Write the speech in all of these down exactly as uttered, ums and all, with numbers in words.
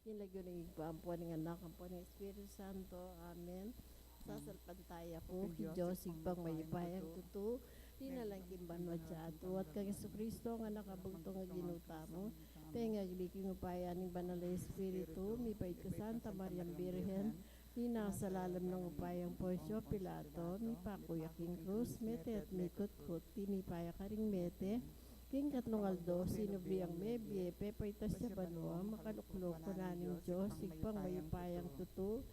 King lagyu ning Ibpa, ampo ning Anak, ampo ning Espiritu Santo. Amen. Sasalpantaya ku king Dios, Ibpang mayupayang tutu, linalang king banua at yatu, at kang Jesucristo, a Anak a bugtung a Ginu tamu, pengagli king upaya ning Banal a Espiritu, mipait kang Santa Mariang Birhen, linalang sa lalam ning upayang Poncio Pilato, mipaku ya king krus, mete at mikutkut, tinipa ya karing mete, king katlung aldo, sinubli yang mebie, pepaitas ya banua, makalukluk ya ning Dios, Ibpang mayupayang tutu,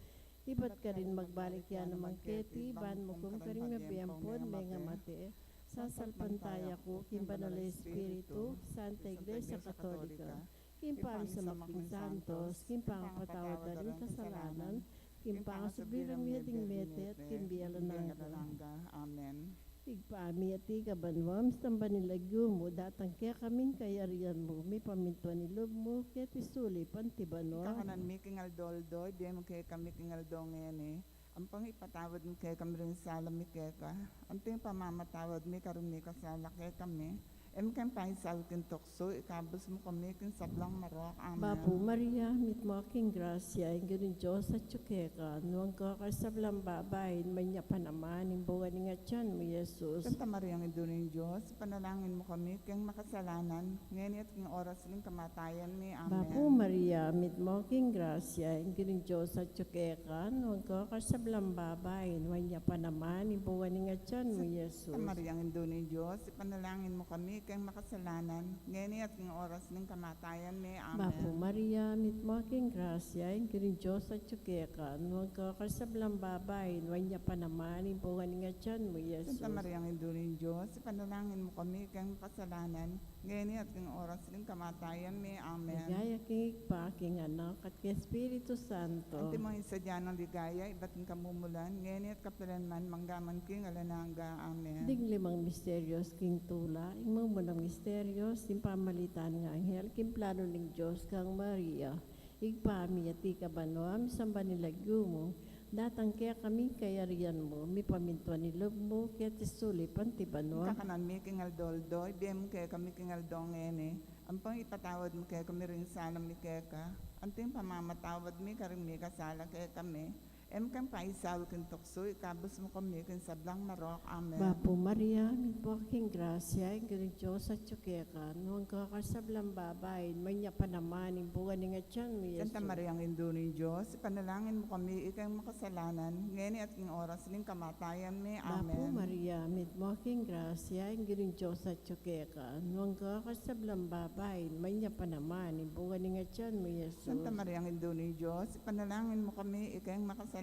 ibat karin magbalik ya naman keti, ban mukum karing mabie ampon mengamate, sasalpantaya ku king Banal a Espiritu, Santa Iglesia Katolika, king pamisamban king santos, king pangapatawad da ring kasalanan, king pangasubli ring mie ding mete, at king bie alang angga. Amen. Ibpa mi, atiu ka banua, misamban ya ing lagyu mu, datang kekami ing kayarian mu, mipamintuan ing lub mu, keti sulip anti banua. Ing kakanan mi king aldo-aldo, ibie mu kekami king aldo ngeni, ampon ipatawad mu kekami ring sala mi keka, anti ing pamamatawad mi karing mikasala kekami, e mu ke paisaul king tuksu, ikabus mu kami king sablang marok. Amen. Bapu Maria, mitmu ka king grasya, ing Ginung Dios atyu keka, nuan ka karing sablang babai, at nuan ya pa naman ing bunga ning atyan mu, Jesus. Santa Maria, Indu ning Dios, ipanalangin mu kami keng makasalanan, ngeni at king oras ning kamatayan mi. Amen. Bapu Maria, mitmu ka king grasya, ing Ginung Dios atyu keka, nuan ka karing sablang babai, at nuan ya pa naman ing bunga ning atyan mu, Jesus. Santa Maria, Indu ning Dios, ipanalangin mu kami keng makasalanan, ngeni at king oras ning kamatayan mi. Amen. Bapu Maria, mitmu ka king grasya, ing Ginung Dios atyu keka, nuan ka karing sablang babai, at nuan ya pa naman ing bunga ning atyan mu, Jesus. Santa Maria, Indu ning Dios, ipanalangin mu kami keng makasalanan, ngeni at king oras ning kamatayan mi. Amen. Ligaya king Ibpa, king Anak, at king Espiritu Santo. Antimo ing sadya nang ligaya, ibat king kamumulan, ngeni at kapilan man, mangga man king alang angga. Amen. Ding limang misteryus king tula. Ing memunang misteryus, ing pamalitan ning anghel king planu ning Dios kang Maria. Ibpa mi, atiu ka banua, misamban ya ing lagyu mu, datang kekami ing kayarian mu, mipamintuan ing lub mu, keti sulip anti banua. Ing kakanan mi king aldo-aldo, ibie mu kekami king aldo ngeni, ampon ipatawad mu kekami ring sala mi keka, anti ing pamamatawad mi karing mikasala kekami, e mu ke paisaul king tuksu, ikabus mu kami king sablang marok. Amen. Bapu Maria, mitmu ka king grasya, ing Ginung Dios atyu keka, nuan ka karing sablang babai, at nuan ya pa naman ing bunga ning atyan mu, Jesus. Santa Maria, Indu ning Dios, ipanalangin mu kami ikeng makasalanan, ngeni at king oras ning kamatayan mi. Amen. Bapu Maria, mitmu ka king grasya, ing Ginung Dios atyu keka, nuan ka karing sablang babai, at nuan ya pa naman ing bunga ning atyan mu, Jesus. Santa Maria, Indu ning Dios, ipanalangin mu kami ikeng makasalanan,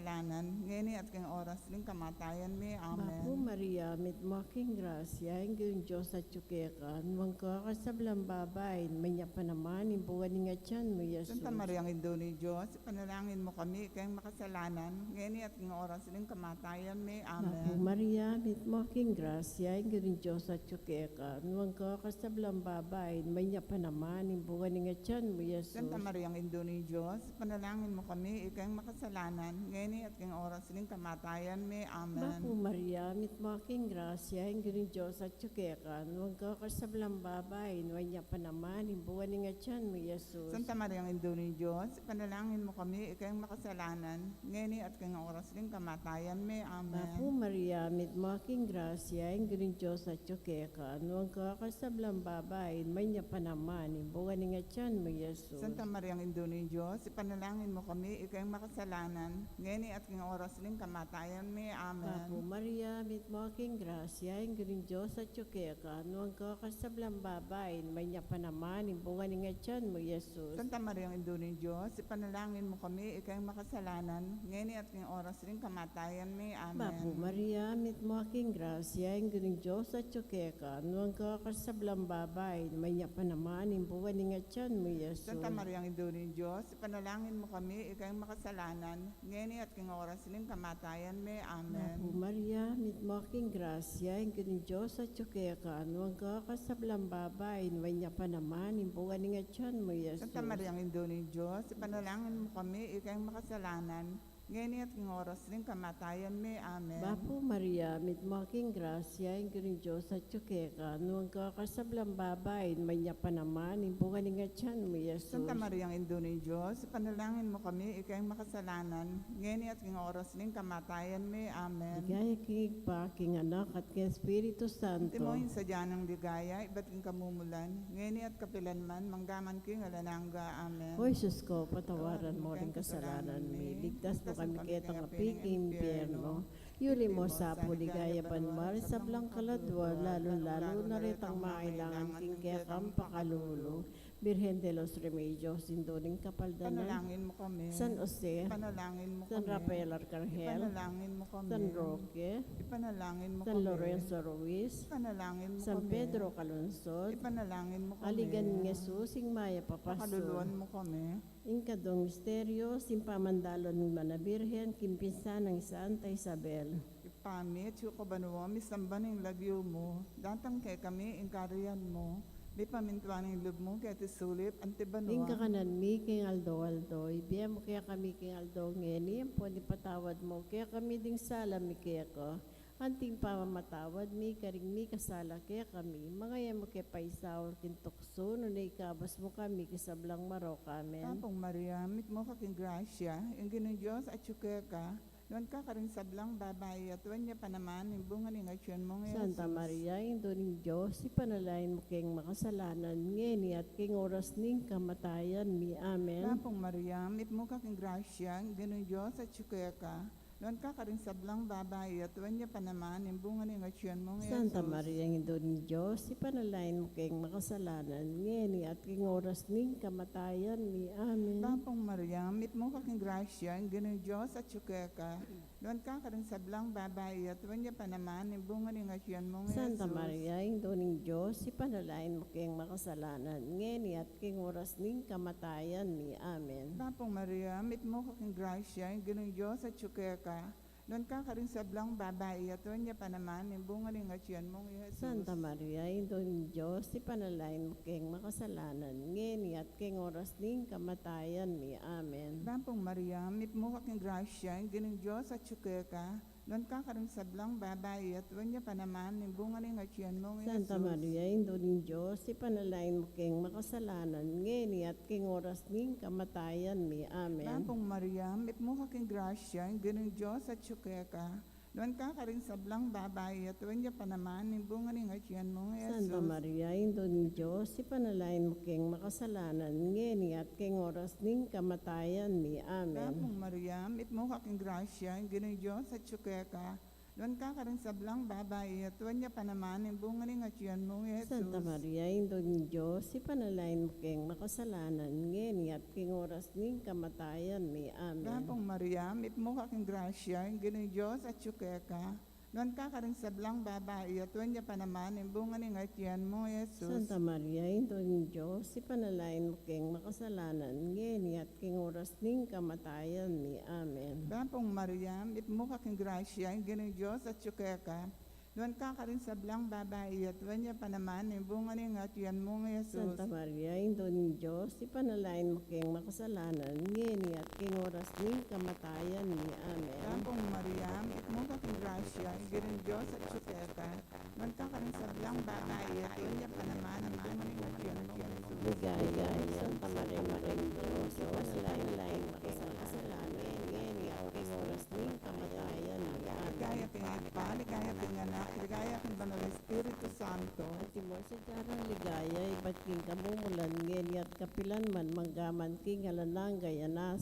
ngeni at king oras ning kamatayan mi. Amen. Bapu Maria, mitmu ka king grasya, ing Ginung Dios atyu keka, nuan ka karing sablang babai, at nuan ya pa naman ing bunga ning atyan mu, Jesus. Santa Maria, Indu ning Dios, ipanalangin mu kami ikeng makasalanan, ngeni at king oras ning kamatayan mi. Amen. Bapu Maria, mitmu ka king grasya, ing Ginung Dios atyu keka, nuan ka karing sablang babai, at nuan ya pa naman ing bunga ning atyan mu, Jesus. Santa Maria, Indu ning Dios, ipanalangin mu kami ikeng makasalanan, ngeni at king oras ning kamatayan mi. Amen. Bapu Maria, mitmu ka king grasya, ing Ginung Dios atyu keka, nuan ka karing sablang babai, at nuan ya pa naman ing bunga ning atyan mu, Jesus. Santa Maria, Indu ning Dios, ipanalangin mu kami ikeng makasalanan, ngeni at king oras ning kamatayan mi. Amen. Bapu Maria, mitmu ka king grasya, ing Ginung Dios atyu keka, nuan ka karing sablang babai, at nuan ya pa naman ing bunga ning atyan mu, Jesus. Santa Maria, Indu ning Dios, ipanalangin mu kami ikeng makasalanan, ngeni at king oras ning kamatayan mi. Amen. Bapu Maria, mitmu ka king grasya, ing Ginung Dios atyu keka, nuan ka karing sablang babai, at nuan ya pa naman ing bunga ning atyan mu, Jesus. Santa Maria, Indu ning Dios, ipanalangin mu kami ikeng makasalanan, ngeni at king oras ning kamatayan mi. Amen. Bapu Maria, mitmu ka king grasya, ing Ginung Dios atyu keka, nuan ka karing sablang babai, at nuan ya pa naman ing bunga ning atyan mu, Jesus. Santa Maria, Indu ning Dios, ipanalangin mu kami ikeng makasalanan, ngeni at king oras ning kamatayan mi. Amen. Bapu Maria, mitmu ka king grasya, ing Ginung Dios atyu keka, nuan ka karing sablang babai, at nuan ya pa naman ing bunga ning atyan mu, Jesus. Santa Maria, Indu ning Dios, ipanalangin mu kami ikeng makasalanan, ngeni at king oras ning kamatayan mi. Amen. Bapu Maria, mitmu ka king grasya, ing Ginung Dios atyu keka, nuan ka karing sablang babai, at nuan ya pa naman ing bunga ning atian mu, i Jesus. Santa Maria, Indu ning Dios, ipanalangin mu kami, ikeng makasalanan, ngeni at king oras ning kamatayan mi. Amen. Ligaya king Ibpa, king Anak, at king Espiritu Santo. Antimo ing sadya nang ligaya, ibat king kamumulan, ngeni at kapilan man, manggaman king alang angga. Amen. O Jesus ko, patawaran mu ring kasalanan mi, ligtas mu kami ketang api king impyerno. Yuli mu sa pu king ligaya banua ring sablang kaladua, lalung-lalu na retang mangailangan king kekang pakalulu. Birhen de los Remedios, Indu ning Kapaldanan. Ipanalangin mu kami. San Jose. Ipanalangin mu kami. San Rafael Arcangel. Ipanalangin mu kami. San Roque. Ipanalangin mu kami. San Lorenzo Ruiz. Ipanalangin mu kami. San Pedro Calungsod. Ipanalangin mu kami. Aligan nang Jesus, ing mayap a pastul. Pakaluluan mu kami. Ing kadung misteryo, ing pamandalo ning Nuan a Birhen king pinsan nang Santa Isabel. Ibpa mi, atyu ka banua, misamban ya ing lagyu mu, datang kekami ing kayarian mu, mipamintuan ing lub mu keti sulip anti banua. Ing kakanan mi king aldo-aldo, ibie mu kekami king aldo ngeni, ampon ipatawad mu kekami ding sala mi keka, anti ing pamamatawad mi karing mikasala kekami, manga e mu ke paisaul king tuksu, nune ikabus mu kami king sablang marok. Amen. Bapu Maria, mitmu ka king grasya, ing Ginung Dios atyu keka, nuan ka karing sablang babai, at nuan ya pa naman ing bunga ning atian mu, i Jesus. Santa Maria, Indu ning Dios, ipanalangin mu keng makasalanan, ngeni at king oras ning kamatayan mi. Amen. Bapu Maria, mitmu ka king grasya, ing Ginung Dios atyu keka, nuan ka karing sablang babai, at nuan ya pa naman ing bunga ning atian mu, i Jesus. Santa Maria, Indu ning Dios, ipanalangin mu keng makasalanan, ngeni at king oras ning kamatayan mi. Amen. Bapu Maria, mitmu ka king grasya, ing Ginung Dios atyu keka, nuan ka karing sablang babai, at nuan ya pa naman ing bunga ning atian mu, i Jesus. Santa Maria, Indu ning Dios, ipanalangin mu keng makasalanan, ngeni at king oras ning kamatayan mi. Amen. Bapu Maria, mitmu ka king grasya, ing Ginung Dios atyu keka, nuan ka karing sablang babai, at nuan ya pa naman ing bunga ning atian mu, i Jesus. Santa Maria, Indu ning Dios, ipanalangin mu keng makasalanan, ngeni at king oras ning kamatayan mi. Amen. Bapu Maria, mitmu ka king grasya, ing Ginung Dios atyu keka, nuan ka karing sablang babai, at nuan ya pa naman ing bunga ning atian mu, i Jesus. Santa Maria, Indu ning Dios, ipanalangin mu keng makasalanan, ngeni at king oras ning kamatayan mi. Amen. Bapu Maria, mitmu ka king grasya, ing Ginung Dios atyu keka, nuan ka karing sablang babai, at nuan ya pa naman ing bunga ning atian mu, i Jesus. Santa Maria, Indu ning Dios, ipanalangin mu keng makasalanan, ngeni at king oras ning kamatayan mi. Amen. Bapu Maria, mitmu ka king grasya, ing Ginung Dios atyu keka, nuan ka karing sablang babai, at nuan ya pa naman ing bunga ning atian mu, i Jesus. Santa Maria, Indu ning Dios, ipanalangin mu keng makasalanan, ngeni at king oras ning kamatayan mi. Amen. Bapu Maria, mitmu ka king grasya, ing Ginung Dios atyu keka, nuan ka karing sablang babai, at nuan ya pa naman ing bunga ning atian mu, i Jesus. Santa Maria, Indu ning Dios, ipanalangin mu keng makasalanan, ngeni at king oras ning kamatayan mi. Amen. Bapu Maria, mitmu ka king grasya, ing Ginung Dios atyu keka, nuan ka karing sablang babai, at nuan ya pa naman ing bunga ning atian mu, i Jesus. Santa Maria, Indu ning Dios, ipanalangin mu keng makasalanan, ngeni at king oras ning kamatayan mi. Amen. Bapu Maria, mitmu ka king grasya, ing Ginung Dios atyu keka, nuan ka karing sablang babai, at nuan ya pa naman ing bunga ning atian mu, i Jesus. Ligaya, Santa Maria, Indu ning Dios, ipanalangin mu keng makasalanan, ngeni at king oras ning kamatayan mi. Amen. Ligaya king Ibpa, ligaya king Anak, ligaya king Banal a Espiritu Santo. Antimo ing sadya nang ligaya, ibat king kamumulan, ngeni at kapilan man, manggaman king alang angga. Amen.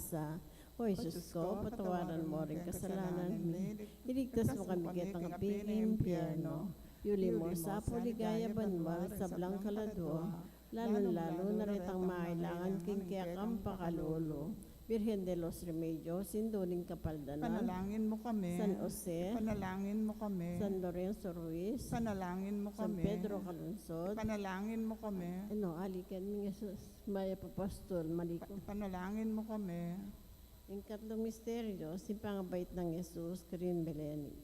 O Jesus ko, patawaran mu ring kasalanan mi, iligtas mu kami ketang api ning impyerno. Yuli mu sa pu king ligaya banua ring sablang kaladua, lalung-lalu na retang mangailangan king kekang pakalulu. Birhen de los Remedios, Indu ning Kapaldanan. Ipanalangin mu kami. San Jose. Ipanalangin mu kami. San Lorenzo Ruiz. Ipanalangin mu kami. San Pedro Calungsod. Ipanalangin mu kami. Ano, alikan mi ning Jesus, mayap a pastul, maliku. Ipanalangin mu kami. Ing katlung misteryo, ing pangabait nang Jesus karin Belen.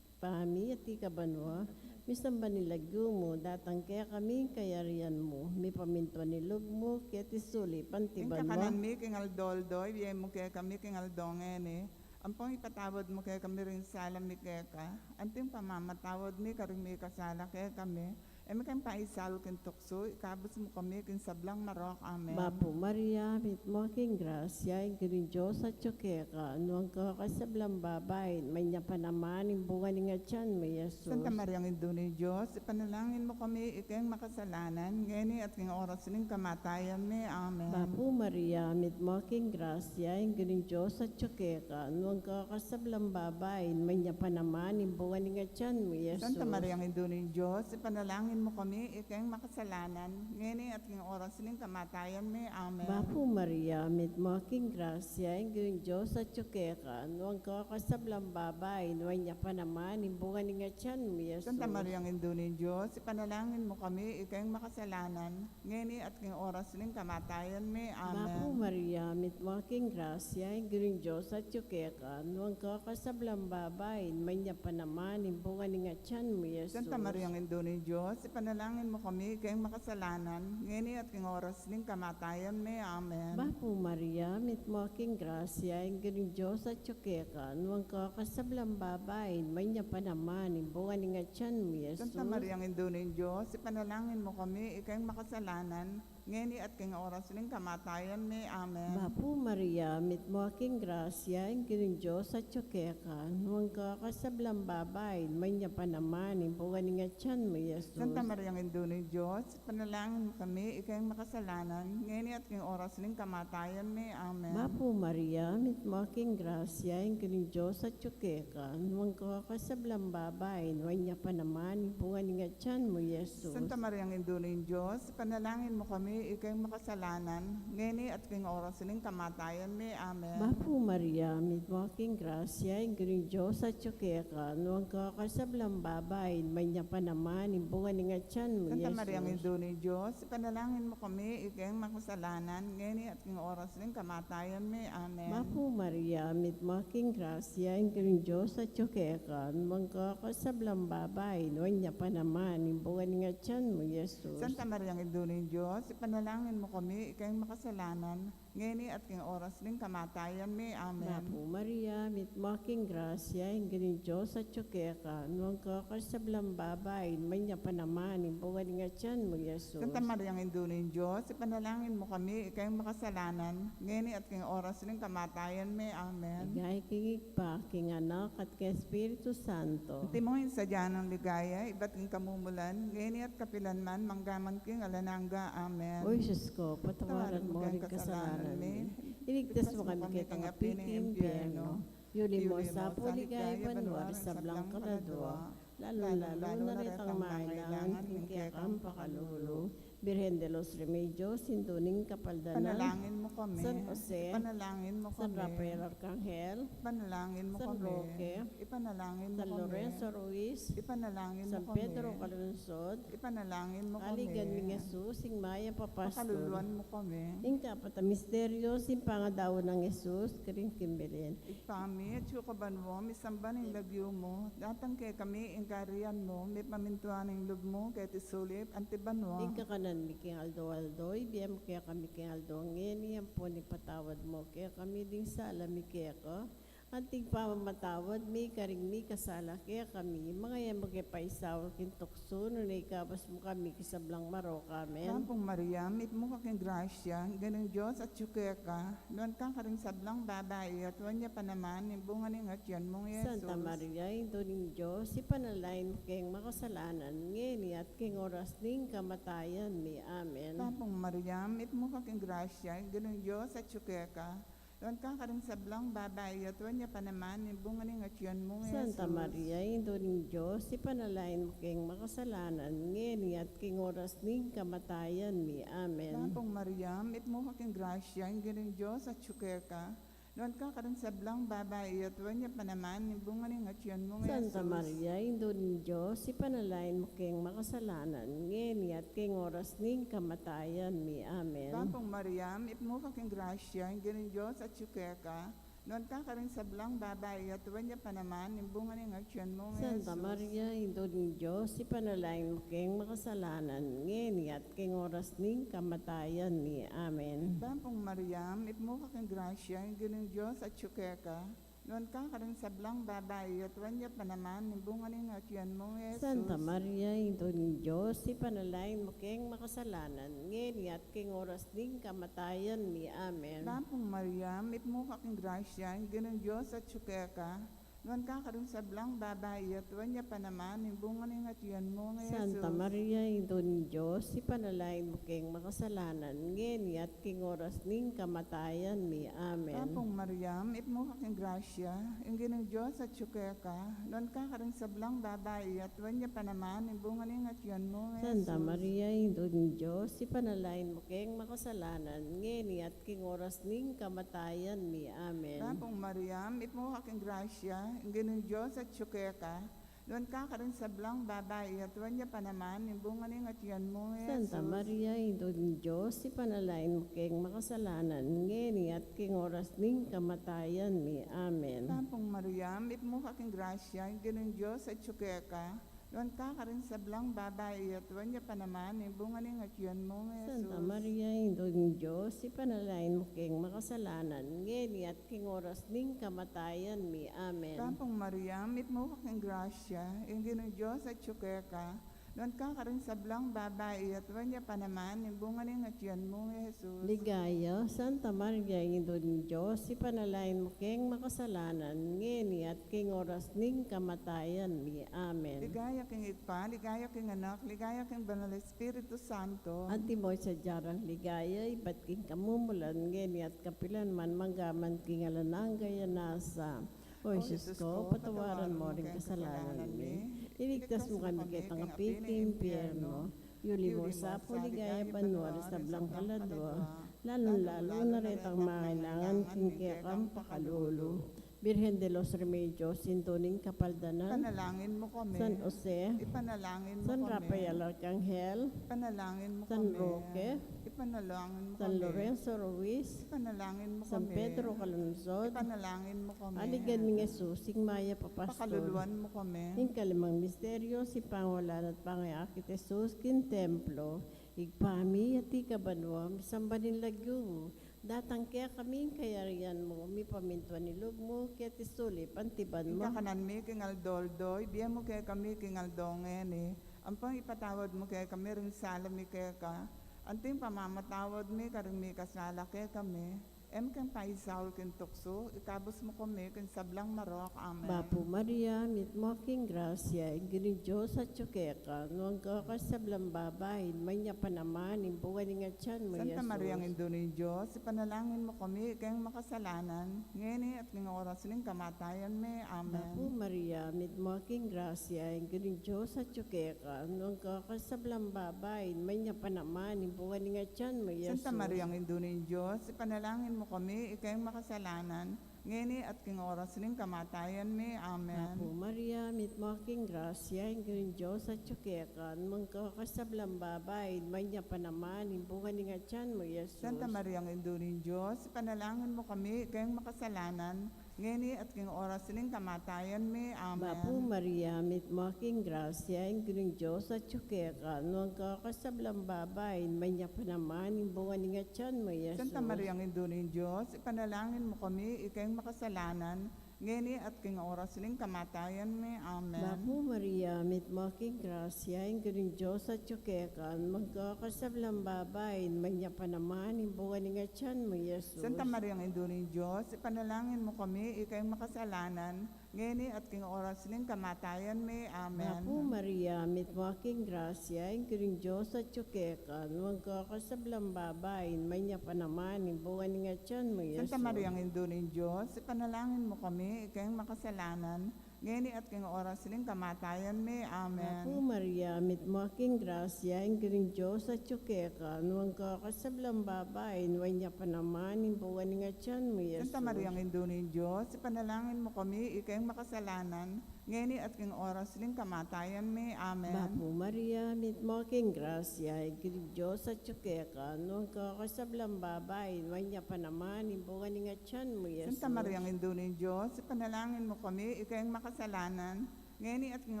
Ibpa mi, atiu ka banua, misamban ya ing lagyu mu, datang kekami ing kayarian mu, mipamintuan ing lub mu keti sulip anti banua. Ing kakanan mi king aldo-aldo, ibie mu kekami king aldo ngeni, Ampon ipatawad mu kekami ring sala mi keka, anti ing pamamatawad mi karing mikasala kekami. E mu ke paisaul king tuksu, ikabus mu kami king sablang marok. Amen. Bapu Maria, mitmu ka king grasya, ing Ginung Dios atyu keka, nuan ka karing sablang babai, at nuan ya pa naman ing bunga ning atian mu, i Jesus. Santa Maria, Indu ning Dios, ipanalangin mu kami ikeng makasalanan, ngeni at king oras ning kamatayan mi. Amen. Bapu Maria, mitmu ka king grasya, ing Ginung Dios atyu keka, nuan ka karing sablang babai, at nuan ya pa naman ing bunga ning atian mu, i Jesus. Santa Maria, Indu ning Dios, ipanalangin mu kami ikeng makasalanan, ngeni at king oras ning kamatayan mi. Amen. Bapu Maria, mitmu ka king grasya, ing Ginung Dios atyu keka, nuan ka karing sablang babai, at nuan ya pa naman ing bunga ning atian mu, i Jesus. Santa Maria, Indu ning Dios, ipanalangin mu kami ikeng makasalanan, ngeni at king oras ning kamatayan mi. Amen. Bapu Maria, mitmu ka king grasya, ing Ginung Dios atyu keka, nuan ka karing sablang babai, at nuan ya pa naman ing bunga ning atian mu, i Jesus. Santa Maria, Indu ning Dios, ipanalangin mu kami ikeng makasalanan, ngeni at king oras ning kamatayan mi. Amen. Bapu Maria, mitmu ka king grasya, ing Ginung Dios atyu keka, nuan ka karing sablang babai, at nuan ya pa naman ing bunga ning atian mu, i Jesus. Santa Maria, Indu ning Dios, ipanalangin mu kami ikeng makasalanan, ngeni at king oras ning kamatayan mi. Amen. Bapu Maria, mitmu ka king grasya, ing Ginung Dios atyu keka, nuan ka karing sablang babai, at nuan ya pa naman ing bunga ning atian mu, i Jesus. Santa Maria, Indu ning Dios, ipanalangin mu kami ikeng makasalanan, ngeni at king oras ning kamatayan mi. Amen. Bapu Maria, mitmu ka king grasya, ing Ginung Dios atyu keka, nuan ka karing sablang babai, at nuan ya pa naman ing bunga ning atian mu, i Jesus. Santa Maria, Indu ning Dios, ipanalangin mu kami ikeng makasalanan, ngeni at king oras ning kamatayan mi. Amen. Bapu Maria, mitmu ka king grasya, ing Ginung Dios atyu keka, nuan ka karing sablang babai, at nuan ya pa naman ing bunga ning atian mu, i Jesus. Santa Maria, Indu ning Dios, ipanalangin mu kami ikeng makasalanan, ngeni at king oras ning kamatayan mi. Amen. Bapu Maria, mitmu ka king grasya, ing Ginung Dios atyu keka, nuan ka karing sablang babai, at nuan ya pa naman ing bunga ning atian mu, i Jesus. Santa Maria, Indu ning Dios, ipanalangin mu kami ikeng makasalanan, ngeni at king oras ning kamatayan mi. Amen. Bapu Maria, mitmu ka king grasya, ing Ginung Dios atyu keka, nuan ka karing sablang babai, at nuan ya pa naman ing bunga ning atian mu, i Jesus. Santa Maria, Indu ning Dios, ipanalangin mu kami ikeng makasalanan, ngeni at king oras ning kamatayan mi. Amen. Ligaya king Ibpa, king Anak, at king Espiritu Santo. Antimo ing sadya nang ligaya, ibat king kamumulan, ngeni at kapilan man, mangga man king alang angga. Amen. O Jesus ko, patawaran mu ring kasalanan mi. Iligtas mu kami king api ning impyerno. Yuli mu sa pu king ligaya banua ring sablang kaladua, lalung-lalu na retang mangailangan king kekang pakalulu. Birhen de los Remedios, Indu ning Kapaldanan. Ipanalangin mu kami. San Jose. Ipanalangin mu kami. San Rafael Arcangel. Ipanalangin mu kami. San Roque. Ipanalangin mu kami. San Lorenzo Ruiz. Ipanalangin mu kami. San Pedro Calungsod. Ipanalangin mu kami. Aligan ming Jesus, ing mayap a pastul. Pakaluluan mu kami. Ing kapat a misteryo, ing pangadaun nang Jesus karin king Belen. Ibpa mi, atsu ka banua, misamban ing lagyu mu, datang kekami ing kayarian mu, mipamintuan ing lub mu keti sulip anti banua. Ing kakanan mi king aldo-aldo, ibie mu kekami king aldo ngeni, ampon ipatawad mu kekami ding sala mi keka, anti ing pamamatawad mi karing mikasala kekami, manga e mu ke paisaul king tuksu, nune ikabus mu kami king sablang marok. Amen. Bapu Maria, mitmu ka king grasya, ing Ginung Dios atyu keka, nuan ka karing sablang babai, at nuan ya pa naman ing bunga ning atian mung Jesus. Santa Maria, Indu ning Dios, ipanalangin mu keng makasalanan, ngeni at king oras ning kamatayan mi. Amen. Bapu Maria, mitmu ka king grasya, ing Ginung Dios atyu keka, nuan ka karing sablang babai, at nuan ya pa naman ing bunga ning atian mung Jesus. Santa Maria, Indu ning Dios, ipanalangin mu keng makasalanan, ngeni at king oras ning kamatayan mi. Amen. Bapu Maria, mitmu ka king grasya, ing Ginung Dios atyu keka, nuan ka karing sablang babai, at nuan ya pa naman ing bunga ning atian mung Jesus. Santa Maria, Indu ning Dios, ipanalangin mu keng makasalanan, ngeni at king oras ning kamatayan mi. Amen. Bapu Maria, mitmu ka king grasya, ing Ginung Dios atyu keka, nuan ka karing sablang babai, at nuan ya pa naman ing bunga ning atian mung Jesus. Santa Maria, Indu ning Dios, ipanalangin mu keng makasalanan, ngeni at king oras ning kamatayan mi. Amen. Bapu Maria, mitmu ka king grasya, ing Ginung Dios atyu keka, Nuan ka karing sablang babai, at nuan ya pa naman ing bunga ning atian mu, Jesus. Santa Maria, Indu ning Dios, ipanalangin mu keng makasalanan, ngeni at king oras ning kamatayan mi. Amen. Bapu Maria, mitmu ka king grasya, ing Ginung Dios atyu keka. Nuan ka karing sablang babai, at nuan ya pa naman ing bunga ning atian mu, Jesus. Santa Maria, Indu ning Dios, ipanalangin mu keng makasalanan, ngeni at king oras ning kamatayan mi. Amen. Bapu Maria, mitmu ka king grasya, ing Ginung Dios atyu keka. Nuan ka karing sablang babai, at nuan ya pa naman ing bunga ning atian mu, Jesus. Santa Maria, Indu ning Dios, ipanalangin mu keng makasalanan, ngeni at king oras ning kamatayan mi. Amen. Bapu Maria, mitmu ka king grasya, ing Ginung Dios atyu keka. Nuan ka karing sablang babai, at nuan ya pa naman ing bunga ning atian mu, Jesus. Santa Maria, Indu ning Dios, ipanalangin mu keng makasalanan, ngeni at king oras ning kamatayan mi. Amen. Bapu Maria, mitmu ka king grasya, ing Ginung Dios atyu keka. Nuan ka karing sablang babai, at nuan ya pa naman ing bunga ning atian mu, Jesus. Santa Maria, Indu ning Dios, ipanalangin mu keng makasalanan, ngeni at king oras ning kamatayan mi. Amen. Bapu Maria, mitmu ka king grasya, ing Ginung Dios atyu keka. Nuan ka karing sablang babai, at nuan ya pa naman ing bunga ning atian mu, Jesus. Ligaya, Santa Maria, Indu ning Dios, ipanalangin mu keng makasalanan, ngeni at king oras ning kamatayan mi. Amen. Ligaya king Ibpa, ligaya king Anak, ligaya king Banal Espiritu Santo. Antimo ing sadya rang ligaya, ibat king kamumulan, ngeni at kapilan man, mangga man king alang angga. Amen. O Jesus ko, patawaran mu ring kasalanan mi, iligtas mu kami keta king api ning impyerno, yuli mu sa pu king ligaya banua ring sablang kaladua, lalung-lalu na retang mangailangan king kekang pakalulu. Virgen de los Remedios, Indu ning Kapaldanan, ipanalangin mu kami. San Jose, ipanalangin mu kami. San Rafael Arcangel, ipanalangin mu kami. San Roque, ipanalangin mu kami. San Lorenzo Ruiz, ipanalangin mu kami. San Pedro Calungsod, ipanalangin mu kami. Aligan ming Jesus, ing mayap a pastul, pakaluluan mu kami. Ing kalimang misteryo, ing pangulan at pangayakit Jesus king templo. Ibpa mi, atiu ka banua, misamban ya ing lagyu mu, datang kekami ing kayarian mu, mipamintuan ing lub mu, keti sulip anti ban mu. Ing kakanan mi king aldo-aldo, ibie mu kekami king aldo ngeni, ampon ipatawad mu kekami ring sala mi keka, anti ing pamamatawad mi karing mikasala kekami, e mu ke paisaul king tuksu, ikabus mu kami king sablang marok. Amen. Bapu Maria, mitmu ka king grasya, ing Ginung Dios atyu keka, nuan ka karing sablang babai, nuan ya pa naman ing bunga ning atian mu, Jesus. Santa Maria, Indu ning Dios, ipanalangin mu kami, ikeng makasalanan, ngeni at king oras ning kamatayan mi. Amen. Bapu Maria, mitmu ka king grasya, ing Ginung Dios atyu keka, nuan ka karing sablang babai, nuan ya pa naman ing bunga ning atian mu, Jesus. Santa Maria, Indu ning Dios, ipanalangin mu kami, ikeng makasalanan, ngeni at king oras ning kamatayan mi. Amen. Bapu Maria, mitmu ka king grasya, ing Ginung Dios atyu keka, nuan ka karing sablang babai, nuan ya pa naman ing bunga ning atian mu, Jesus. Santa Maria, Indu ning Dios, ipanalangin mu kami, ikeng makasalanan, ngeni at king oras ning kamatayan mi. Amen. Bapu Maria, mitmu ka king grasya, ing Ginung Dios atyu keka, nuan ka karing sablang babai, nuan ya pa naman ing bunga ning atian mu, Jesus. Santa Maria, Indu ning Dios, ipanalangin mu kami, ikeng makasalanan, ngeni at king oras ning kamatayan mi. Amen. Bapu Maria, mitmu ka king grasya, ing Ginung Dios atyu keka, nuan ka karing sablang babai, nuan ya pa naman ing bunga ning atian mu, Jesus. Santa Maria, Indu ning Dios, ipanalangin mu kami, ikeng makasalanan, ngeni at king oras ning kamatayan mi. Amen. Bapu Maria, mitmu ka king grasya, ing Ginung Dios atyu keka, nuan ka karing sablang babai, nuan ya pa naman ing bunga ning atian mu, Jesus. Santa Maria, Indu ning Dios, ipanalangin mu kami, ikeng makasalanan, ngeni at king oras ning kamatayan mi. Amen. Bapu Maria, mitmu ka king grasya, ing Ginung Dios atyu keka, nuan ka karing sablang babai, nuan ya pa naman ing bunga ning atian mu, Jesus. Santa Maria, Indu ning Dios, ipanalangin mu kami, ikeng makasalanan, ngeni at king oras ning kamatayan mi. Amen. Bapu Maria, mitmu ka king grasya, ing Ginung Dios atyu keka, nuan ka karing sablang babai, nuan ya pa naman ing bunga ning atian mu, Jesus. Santa Maria, Indu ning Dios, ipanalangin mu kami, ikeng makasalanan, ngeni at king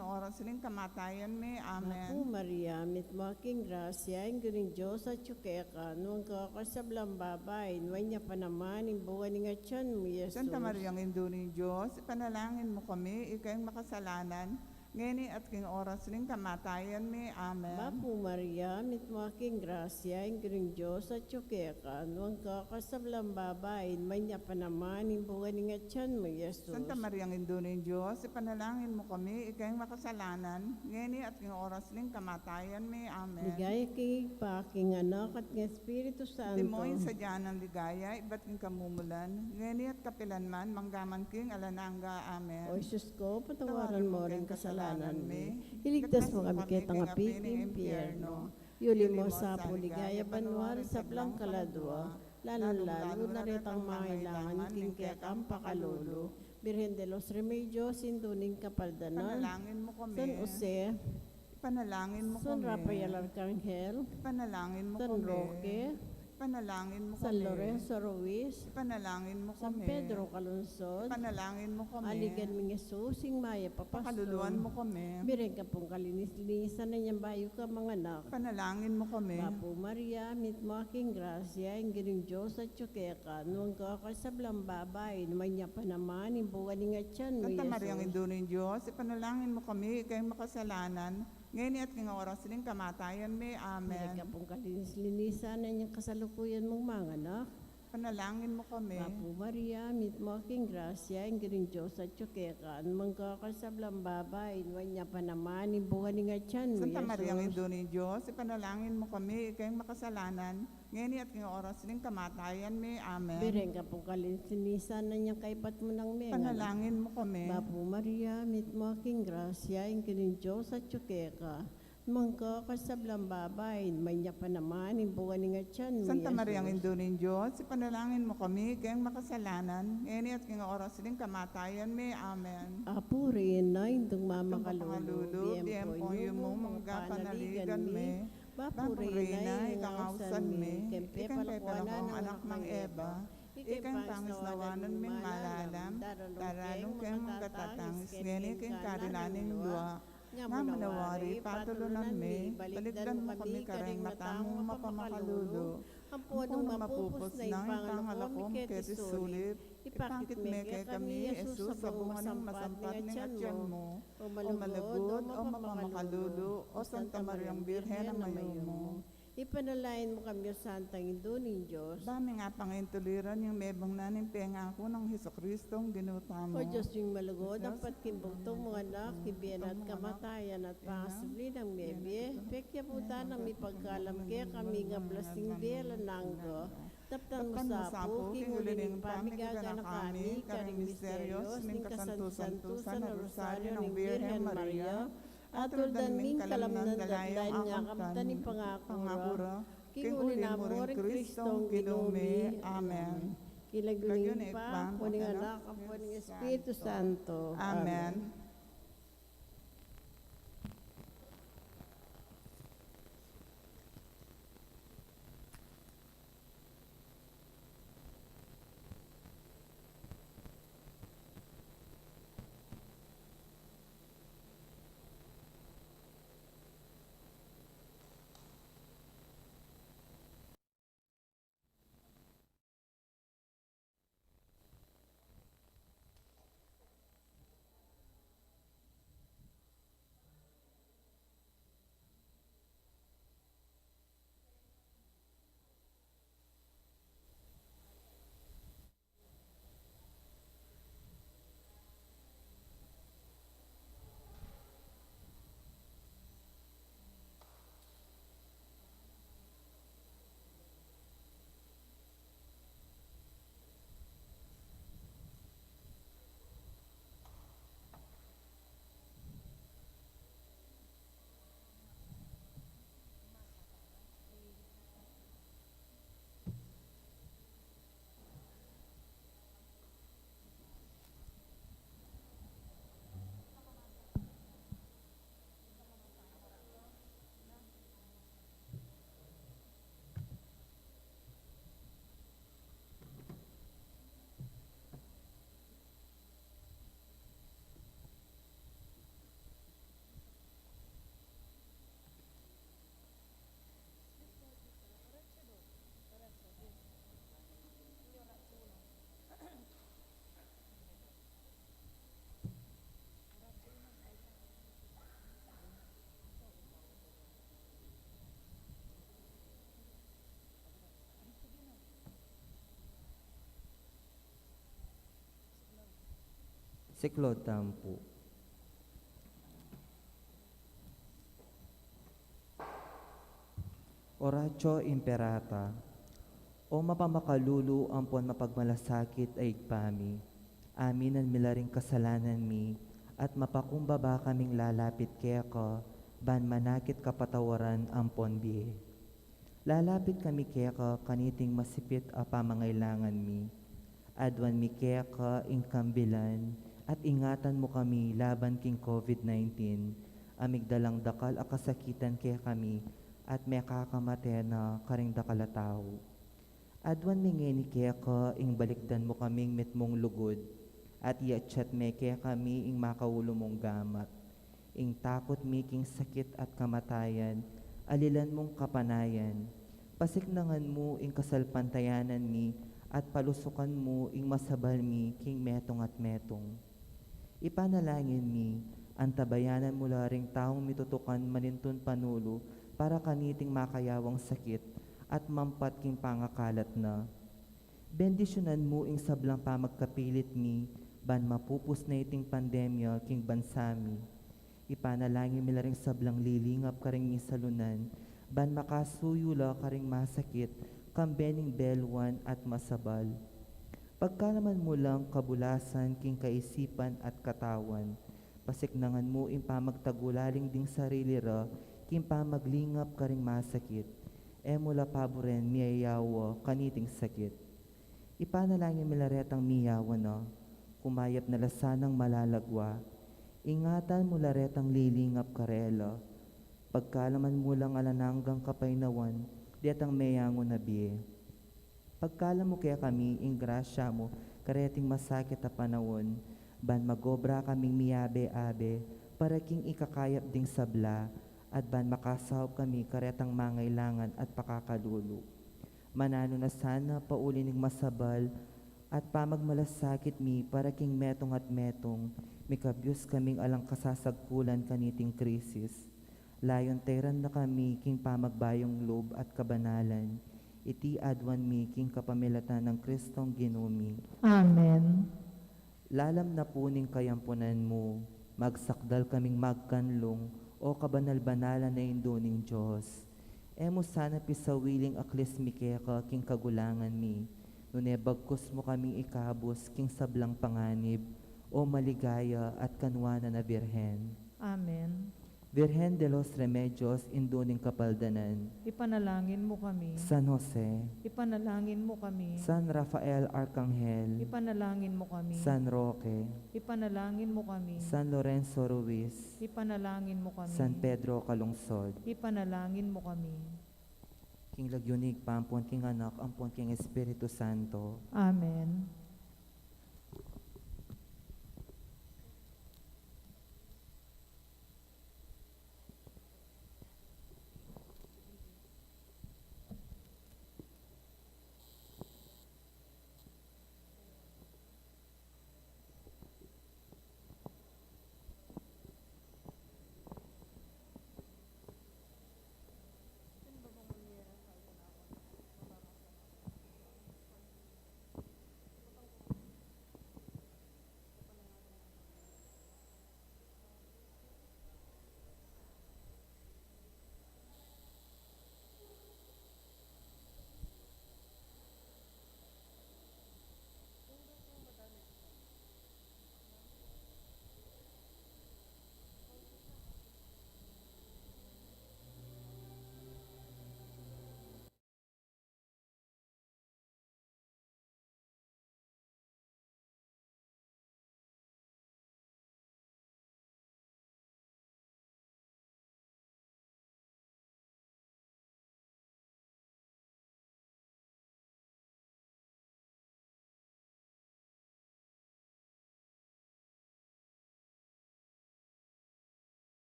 oras ning kamatayan mi. Amen. Bapu Maria, mitmu ka king grasya, ing Ginung Dios atyu keka, nuan ka karing sablang babai, nuan ya pa naman ing bunga ning atyan mu, Jesus. Santa Maria, Indu ning Dios, ipanalangin mu kami, ikeng makasalanan, ngeni at king oras ning kamatayan mi. Amen. Bapu Maria, mitmu ka king grasya, ing Ginung Dios atyu keka, nuan ka karing sablang babai, nuan ya pa naman ing bunga ning atyan mu, Jesus. Santa Maria, Indu ning Dios, ipanalangin mu kami, ikeng makasalanan, ngeni at king oras ning kamatayan mi. Amen. Ligaya king Ibpa, king Anak, at king Espiritu Santo. Antimo ing sadya nang ligaya, ibat king kamumulan, ngeni at kapilan man, mangga man king alang angga. Amen. O Jesus ko, patawaran mu ring kasalanan mi. Iligtas mu kami king api ning impyerno. Iuli mu sa pu king ligaya banua ring sablang kaladua, lalung-lalu na retang mangailangan king kekang pakalulu. Birhen de los Remedios, Indu ning Kapaldanan. Ipanalangin mu kami. San Jose. Ipanalangin mu kami. San Rafael Arcangel. Ipanalangin mu kami. San Roque. Ipanalangin mu kami. San Lorenzo Ruiz. Ipanalangin mu kami. San Pedro Calungsod. Ipanalangin mu kami. Aligan ming Jesus, ing mayap a pastor. Pakaluluan mu kami. Birhen ka pung kalinis-linisan nang bayu kang manganak. Ipanalangin mu kami. Bapu Maria, mitmu ka king grasya, ing Ginung Dios atyu keka, nuan ka karing sablang babai, nuan ya pa naman ing bunga ning atyan mu, Jesus. Santa Maria, Indu ning Dios, ipanalangin mu kami, ikeng makasalanan, ngeni at king oras ning kamatayan mi. Amen. Birhen ka pung kalinis-linisan nang kasalukuyan mung manganak. Ipanalangin mu kami. Bapu Maria, mitmu ka king grasya, ing Ginung Dios atyu keka, nuan ka karing sablang babai, nuan ya pa naman ing bunga ning atyan mu, Jesus. Santa Maria, Indu ning Dios, ipanalangin mu kami, ikeng makasalanan, ngeni at king oras ning kamatayan mi. Amen. Birhen ka pung kalinis-linisan nang kaybat mu nang menganak. Ipanalangin mu kami. Bapu Maria, mitmu ka king grasya, ing Ginung Dios atyu keka, nuan ka karing sablang babai, nuan ya pa naman ing bunga ning atyan mu, Jesus. Santa Maria, Indu ning Dios, ipanalangin mu kami, ikeng makasalanan, ngeni at king oras ning kamatayan mi. Amen. Apu Reyna, Indung mamakalulu, bie pu ing yumu mu, mangga panaligan me. Bapu Reyna, ikang ausan me, ikeng pepalukuan nang anak nang Eva, ikeng pangisnawanan ming malalam, daralu keng manggatatangis, ngeni king karinan ning lua. Ngamu na wari, patulunan me, balikdan mu kami karing mata mung mapamakalulu, ampon nung mapupus na ing pangalako mi keti sulip, ipakit me kekami i Jesus a bunga ning masampat ning atyan mu. O malugud, o mapamakalulu, o Santa Mariang Birhen a mayumu. Ipanalangin mu kami, O Santang Indu ning Dios. Ba ming apangintuliran ing mebung na ning pengaku nang Jesucristong Ginu tamu. O Dios ming malugud, ampat king bugtung mung anak, king bie na at kamatayan at pangasubli nang mebie, pekyaputan nang mipagkalam kekami ing ablas ning bie alang angga. Daptan mu sa pu king uli ning pamiganaka mi karing misterios ning kasantu-santusan a Rosario nang Birhen Maria, atuldan ming kalamnan dadain ing akamtan ning pangaku ra, king uli na mu ring Kristong Ginu mi. Amen. King lagyu ning Ibpa, ampo ning Anak, ampo ning Espiritu Santo. Amen. Siklaud tamu pu. Oratio Imperata. O mapamakalulu ampon mapagmalasakit a Ibpa mi, aminan mi la ring kasalanan mi, at mapakumbaba kaming lalapit keka, ban manakit kapatawaran ampon bie. Lalapit kami keka kaniting masipit a pamangailangan mi. Aduan mi keka ing kambilan, at ingatan mu kami laban king COVID nineteen, a migdalang dakal a kasakitan kekami, at mekakamate na karing dakal a tau. Aduan mi ngeni keka ing balikdan mu kaming mitmung lugud, at iatsat me kekami ing makaulu mung gamat. Ing takut mi king sakit at kamatayan, alilan mung kapanayan. Pasiknangan mu ing kasalpantayanan mi, at palusukan mu ing masabal mi king metung at metung. Ipanalangin mi, antabayanan mu la ring taung mitutukan manintun panulu para kaniting makayawang sakit at mampat king pangakalat na. Bendisyunan mu ing sablang pamagkapilit mi, ban mapupus na iting pandemya king bansa mi. Ipanalangin mi la ring sablang lilingap karing misalunan, ban makasuyu la karing masakit, kambe ning belwan at masabal. Pagkalaman mu lang kabulasan king kaisipan at katawan, pasiknangan mu ing pamagtagulaling ding sarili ra, king pamaglingap karing masakit. E mu la paburen miyayawa kaniting sakit. Ipanalangin mi la retang miyawa na, kumayap na la sanang malalagwa. Ingatan mu la retang lilingap karela. Pagkalaman mu lang alang anggang kapaynawan detang meyangu na bie. Pagkalam mu kekami ing grasya mu kareting masakit a panaun, ban magobra kaming miyabe-abe para king ikakayap ding sabla, at ban makasaup kami karetang mangailangan at pakakalulu. Mananu na sana pauli ning masabal at pamagmalasakit mi para king metung at metung, mikabyus kaming alang kasasagkulan kaniting krisis. Layun tairan na kami king pamagbayung lub at kabanalan. Iti aduan mi king kapamilatan nang Kristong Ginu mi. Amen. Lalam na pu ning kayampunan mu, magsakdal kaming magkanlung, o kabanal-banalan a Indu ning Dios. E mu sana pisawiling aklis mi keka king kagulangan mi, nune bagkus mu kaming ikabus king sablang panganib, o maligaya at kanwanan a Birhen. Amen. Virgen de los Remedios, Indu ning Kapaldanan. Ipanalangin mu kami. San Jose. Ipanalangin mu kami. San Rafael Arkanghel. Ipanalangin mu kami. San Roque. Ipanalangin mu kami. San Lorenzo Ruiz. Ipanalangin mu kami. San Pedro Calungsod. Ipanalangin mu kami. King lagyu ning Ibpa, ampon king Anak, ampon king Espiritu Santo. Amen.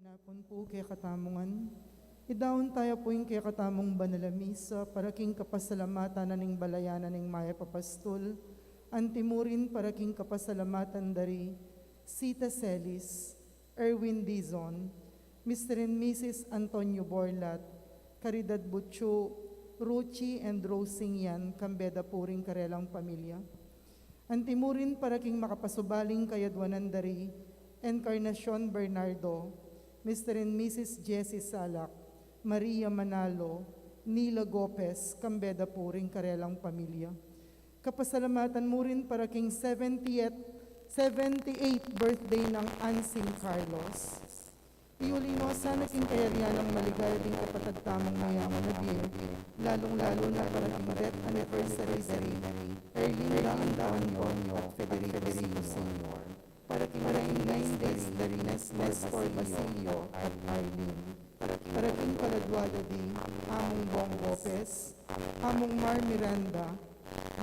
Napun pu kekatamu ngan. Idaun taya pu ing kekatamung banal a misa para king kapasalamatan na ning balayan na ning Mayap a Pastul, antimurin para king kapasalamatan dari Sita Celis, Erwin Dizon, Mister and Missus Antonio Borlat, Caridad Butchu, Ruchi and Rose Singyan, kambe da pu ring karelang pamilya. Antimurin para king makapasubaling kayadwanan dari Encarnacion Bernardo, Mister and Missus Jessie Salak, Maria Manalo, Nila Gopez, kambe da pu ring karelang pamilya. Kapasalamatan mu rin para king seventieth, seventy-eighth birthday nang Ansing Carlos. Iuli no sana king kayarian nang maligaya ding kapatad tamung mayaman a bie, lalung-lalu na para king death anniversary dari Erlinda Antonio at Federico Senior. Para king ninety days dari Nestor Basilio at Arlene. Para king kaladua da di Among Bong Lopez, Among Mar Miranda,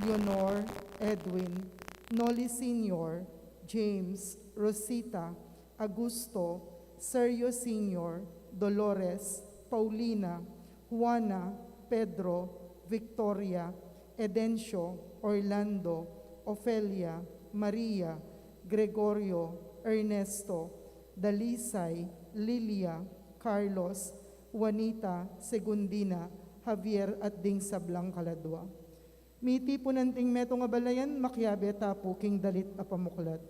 Leonor, Edwin, Noli Senior, James, Rosita, Augusto, Sergio Senior, Dolores, Paulina, Juana, Pedro, Victoria, Edencio, Orlando, Ofelia, Maria, Gregorio, Ernesto, Dalisay, Lilia, Carlos, Juanita, Segundina, Javier at ding sablang kaladua. Mitipunan ting metung a balayan, makiabe ta pu king dalit a pamuklat.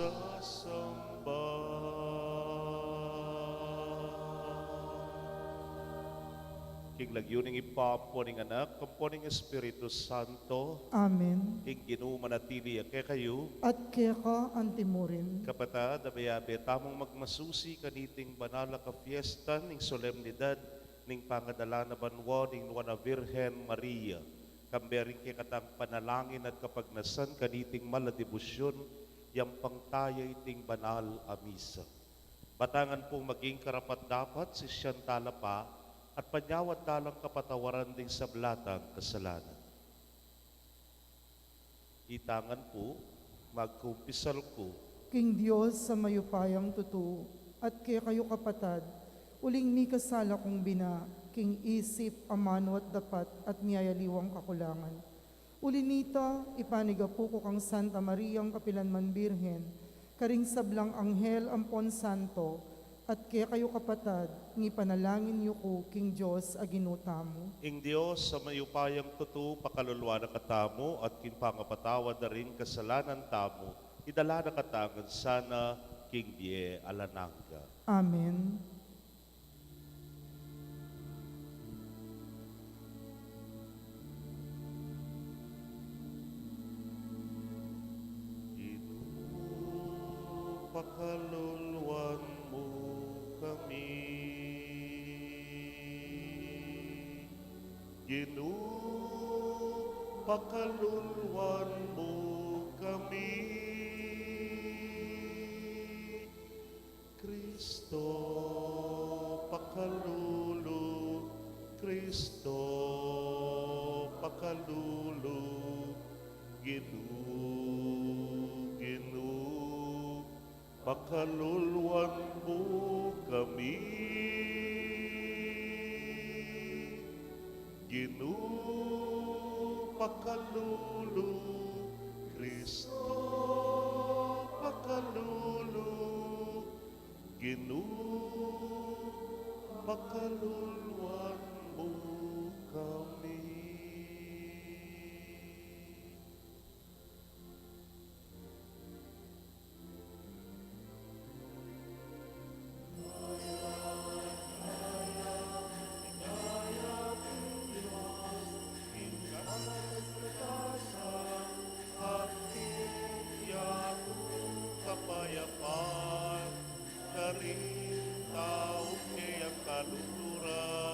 Sasamba. King lagyu ning Ibpa, ampo ning Anak, ampo ning Espiritu Santo. Amen. Ing Ginu manatili ya kekayu. At keka antimurin. Kapatad, abe-abe tamung magmasusi kaniting banal a kafiesta ning solemnidad ning pangadala na banua ning Nuan a Virgen Maria. Kambe ring kekatang panalangin at kapagnasan kaniting mal a debosyun, yampang taya iting banal a misa. Batangan pung maging karapat-dapat, sisian tala pa, at panyawad talang kapatawaran ding sabla tang kasalanan. Itangan pu, magkumpisal ku. King Dios a mayupayang tutu, at kekayu kapatad, uling mikasala kung bina, king isip, amanu at dapat, at miyayaliwang kakulangan. Uli nita, ipanigapu ku kang Santa Mariang kapilanman Birhen, karing sablang anghel ampon santo, at kekayu kapatad, ngipanalangin yu ku king Dios a Ginu tamu. Ing Dios a mayupayang tutu, pakalulu na katamu, at king pangapatawad da ring kasalanan tamu, idala na katamu ngan sana king bie alang angga. Amen. Ginu, pakaluluan mu kami. Ginu, pakaluluan mu kami. Kristo, pakalulu, Kristo, pakalulu, Ginu, Ginu, pakaluluan mu kami. Ginu, pakalulu, Kristo, pakalulu, Ginu, pakaluluan mu kami. Kapayapan karing tau kayang kaluguran.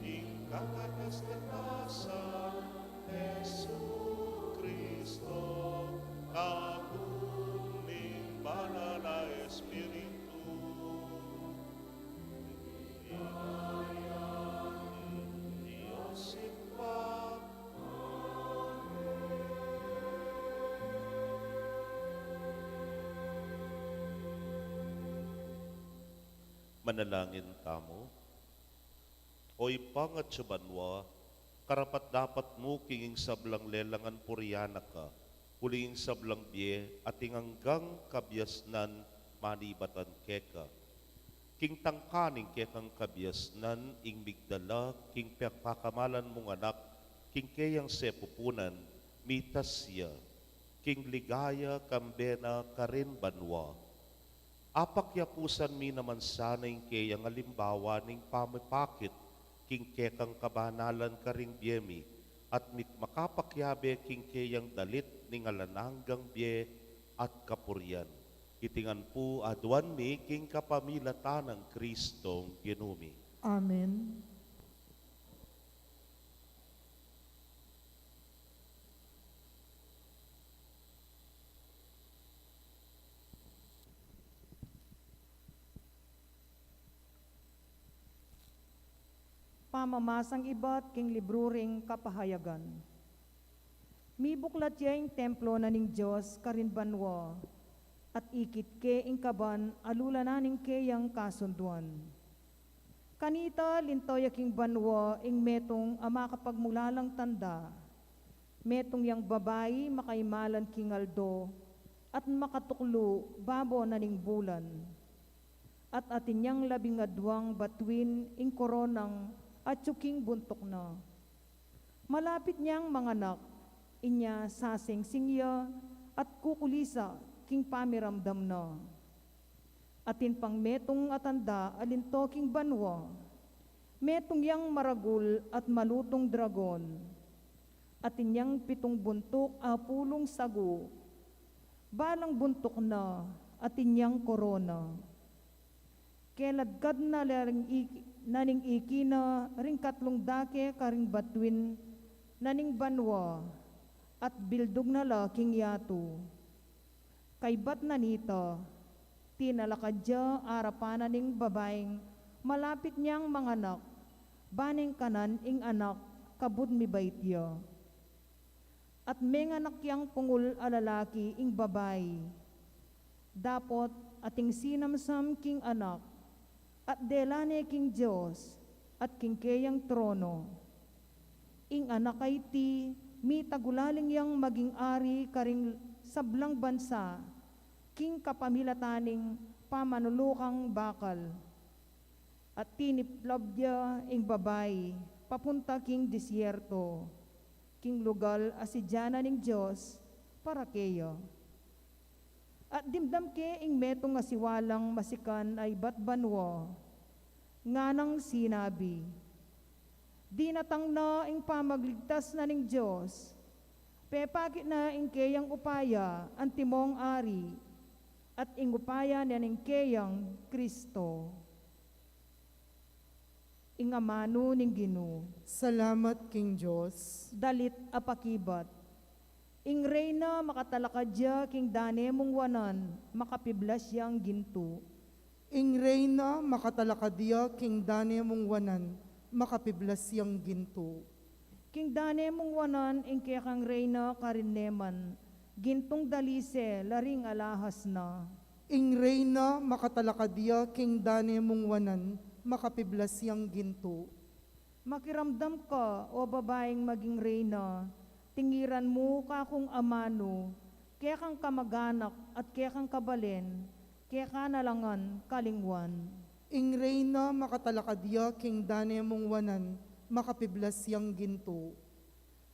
Ing kakatas-katasan, Jesukristo, kaku ning Banal a Espiritu. Dios Ibpa. Manalangin tamu. O Ibpa, ing atsu banua, karapat-dapat mu king ing sablang lelangan purian na ka, uling ing sablang bie at ing anggang kabiasnan manibatan keka. King tangka ning kekang kabiasnan, ing migdala king pekpakamalan mung Anak king keyang sepupunan, mitas ya king ligaya kambe na karin banua. Apakiapusan mi naman sana ing keyang alimbawa ning pamipakit king kekang kabanalan karing bie mi, at mik-, makapakiabe king keyang dalit ning alang anggang bie at kapurian. Iti ngan pu aduan mi king kapamilatan nang Kristong Ginu mi. Amen. Pamamasang ibat king libru ring Kapahayagan. Mibuklat ya ing templo na ning Dios karin banua, at ikit ke ing kaban a lula na ning keyang kasunduan. Kanita linto ya king banua ing metung a makapagmulalang tanda, metung yang babai makaimalan king aldo, at makatuklu babo na ning bulan. At atin yang labing aduang batuin ing koronang atyu king buntuk na. Malapit nang manganak, inya sasingsing ya at kukulisa king pamiramdam na. Atin pang metung a tanda a linto king banua, metung yang maragul at malutung dragon. Atin yang pitung buntuk a pulung sagu, balang buntuk na atin yang korona. Keladkad na ring iki-, na ning iki na ring katlung dake karing batuin na ning banua, at bildug na la king yatu. Kaybat na nita, tinalakad ya arapan na ning babaing malapit nang manganak, ba neng kanan ing anak kabud mibait ya. At menganak yang pungul a lalaki ing babai. Dapot ating sinamsam king anak, at dela ne king Dios, at king keyang trono. Ing anak a iti, mitagulaling yang maging ari karing sablang bansa, king kapamilatan ning pamanulukang bakal. At tiniplab ya ing babai papunta king disyerto, king lugal a sidyanan ning Dios para keya. At dimdam ke ing metung a siwalang masikan a ibat banua, nganang sinabi, "Dinatang na ing pamagligtas na ning Dios, pepakit na ing keyang upaya antimong ari, at ing upaya na ning keyang Kristo." Ing amanu ning Ginu. Salamat king Dios. Dalit a pakibat. Ing Reyna makatalakad ya king dane mung wanan, makapiblas yang gintu. Ing Reyna makatalakad ya king dane mung wanan, makapiblas yang gintu. King dane mung wanan ing kekang Reyna karin ne man, gintung dalise la ring alahas na. Ing Reyna makatalakad ya king dane mung wanan, makapiblas yang gintu. Makiramdam ka, o babaing maging reyna, tingiran mu kakung amanu, kekang kamaganak at kekang kabalen, keka na la ngan kalingwan. Ing Reyna makatalakad ya king dane mung wanan, makapiblas yang gintu.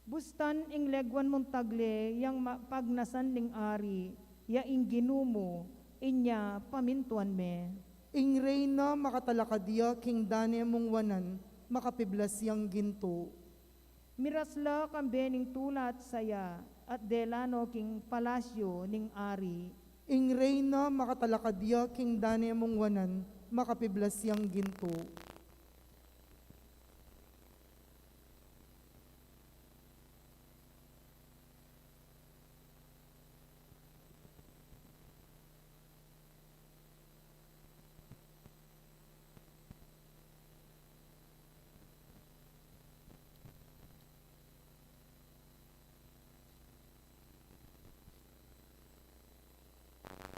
Bustan ing leguan mung tagle yang ma-, pagnasan ning ari, ya ing Ginu mu, inya pamintuan me. Ing Reyna makatalakad ya king dane mung wanan, makapiblas yang gintu. Miras la kambe ning tula at saya, at dela no king palasyu ning ari. Ing Reyna makatalakad ya king dane mung wanan, makapiblas yang gintu.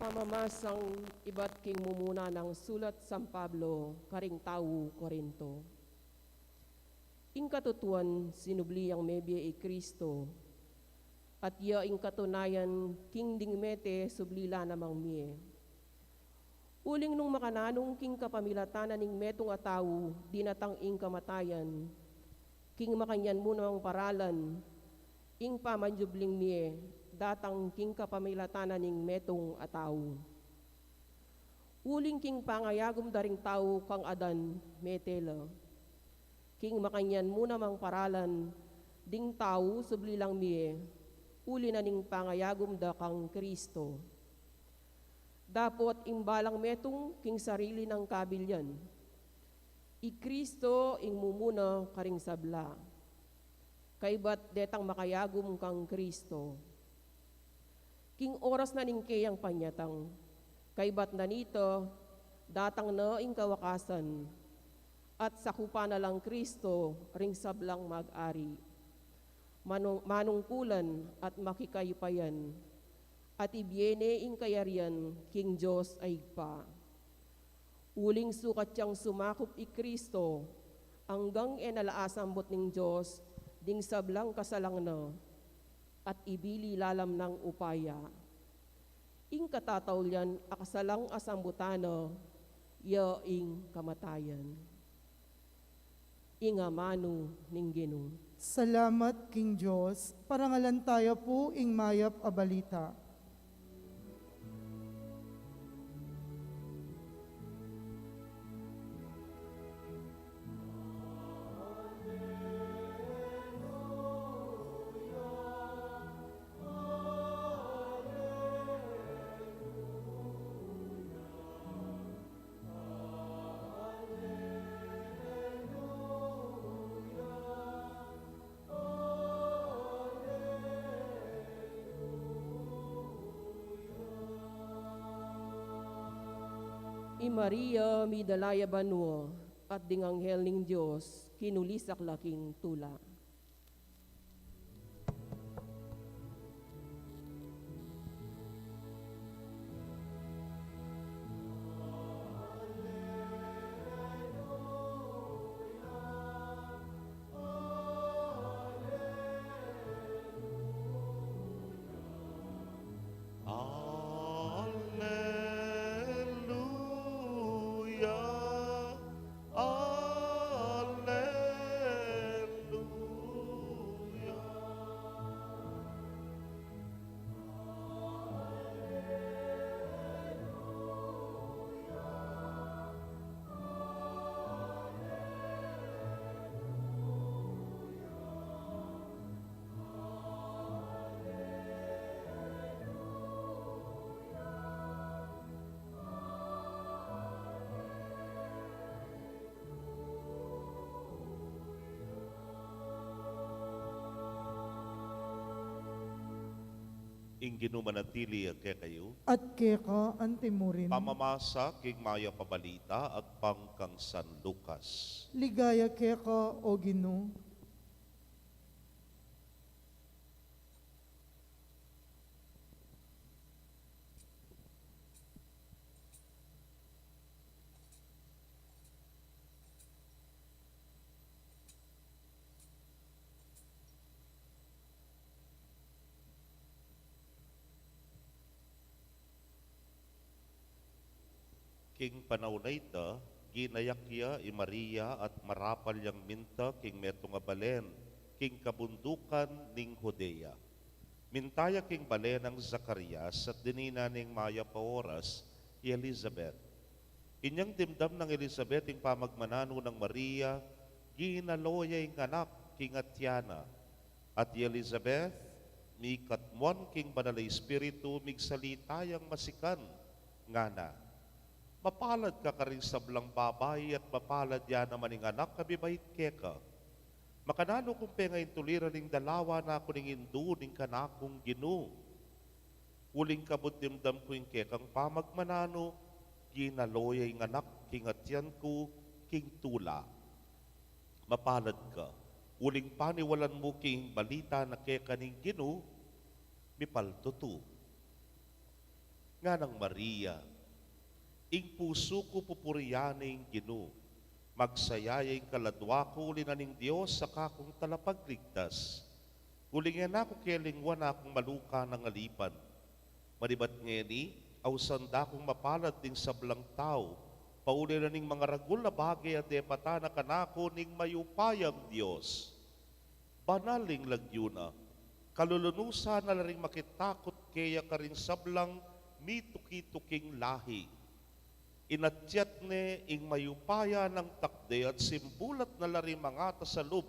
Pamamasang ibat king mumuna nang sulat San Pablo karing tau Corinto. Ing katutuan, sinubli yang mebie i Kristo, at ya ing katunayan, king ding mete subli la namang mie. Uling nung makananu king kapamilatan na ning metung a tau dinatang ing kamatayan, king makanyan mu namang paralan, ing pamanyubling mie datang king kapamilatan na ning metung a tau. Uling king pangayagum da ring tau kang Adan, mete la. King makanyan mu namang paralan, ding tau subli lang mie, uli na ning pangayagum da kang Kristo. Dapot ing balang metung king sarili nang kabilian. I Kristo ing mumuna karing sabla. Kaybat detang makayagum kang Kristo. King oras na ning keyang panyatang, kaybat na nita, datang na ing kawakasan, at sakupan na lang Kristo ring sablang mag-ari. Manu-, manungkulan at makikayupayan, at ibie ne ing kayarian king Dios a Ibpa. Uling sukat yang sumakup i Kristo, anggang e na la asambut ning Dios ding sablang kasalang na, at ibili lalam nang upaya. Ing katataulian a kasalang asambutan na, ya ing kamatayan. Ing amanu ning Ginu. Salamat king Dios. Parangalan taya pu ing mayap a balita. I Maria midala ya banua, at ding anghel ning Dios kinulisak la king tula. Aleluya, aleluya. Ing Ginu manatili kekayu. At keka antimurin. Pamamasa king mayap a balita agpang kang San Lucas. Ligaya keka, O Ginu. King panaun a ita, ginayak ya i Maria at marapal yang minta king metung a balen, king kabundukan ning Judea. Minta ya king balen nang Zacarias at dininan ning mayap a oras i Elizabeth. Inyang dimdam nang Elizabeth ing pamagmananu nang Maria, ginalo ya ing anak king atian na. At i Elizabeth, mikatmuan king Banal a Espiritu, migsalita yang masikan, ngana: Mapalad ka karing sablang babai, at mapalad ya naman ing anak a mibait keka. Makananu kung pengaintuliran ning dalawa na ku ning indu ning kanakung Ginu? Uling kabud dimdam ku ing kekang pamagmananu, ginalo ya ing anak king atian ku king tula. Mapalad ka, uling paniwalan mu king balita na keka ning Ginu, mipaltutu. Nganang Maria, ing pusu ku pupurian ne ing Ginu, magsaya ya ing kaladua ku uli na ning Dios a kakung Talapagligtas. Uling e na ku kelingwan a akung maluka nang alipan. Manibat ngeni, Ausan da kung mapalad ding sablang tau, pauli na ning mangaragul a bage a depatan na kanaku ning mayupayang Dios. Banal ing lagyu na, kalulunusan na la ring makitakut keya karing sablang mituki-tuking lahi. Inatyat ne ing mayupaya nang takde at simbulat na la ring mangatasalub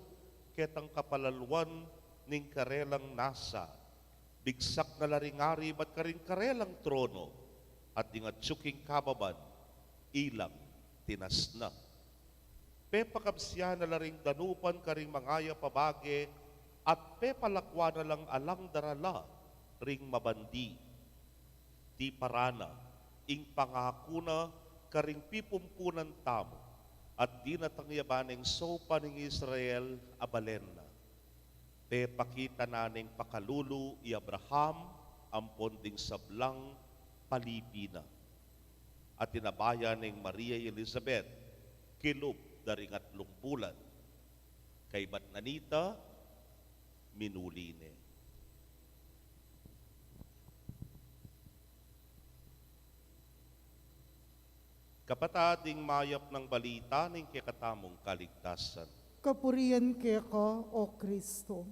ketang kapalaluan ning karelang nasa. Bigsak na la ring ari ibat karing karelang trono, at ding atyu king kababan, ilang tinas na. Pepakabsian na la ring danupan karing mangayap a bage, at pepalakwan na lang alang darala ring mabandi. Tiparan na ing pangaku na karing pipumpunan tamu, at dinatang ya ba neng saupan ning Israel a balen na. Pepakita na neng pakalulu i Abraham ampon ding sablang palipi na. At inabayan neng Maria i Elizabeth kilub da ring atlung bulan. Kaybat na nita, minuli ne. Kapatad, ing mayap nang balita ning kekatamung kaligtasan. Kapurian keka, O Kristo.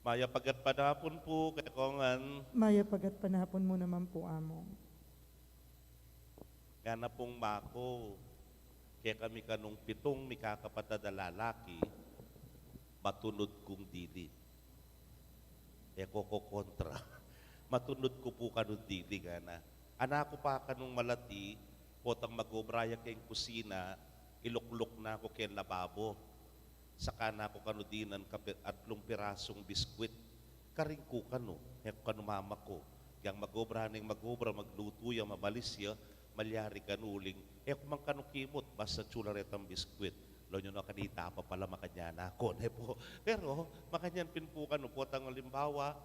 Mayap a gatpanapun pu kekongan. Mayap a gatpanapun mu naman pu, Among. Ngana pung maku, kekami kanung pitung mikakapatad a lalaki, matunud kung dili. E ku kokontra. Matunud ku pu kanu dili, ngana. Anaku pa kanung malati, potang mag-obra ya keng kusina, ilukluk na ku keng lababo. Saka na ku kanu dinan kapi-, atlung pirasung biskwit. Karin ku kanu, e ku kanu mamaku. Yang mag-obra neng mag-obra, maglutu ya, mamalis ya, malyari kanu uling, e ku man kanu kimut, basta tsula retang biskwit. Lawan yu na kanita pa pala, makanyan na ku, ne pu. Pero, makanyan pin pu kanu, potang alimbawa,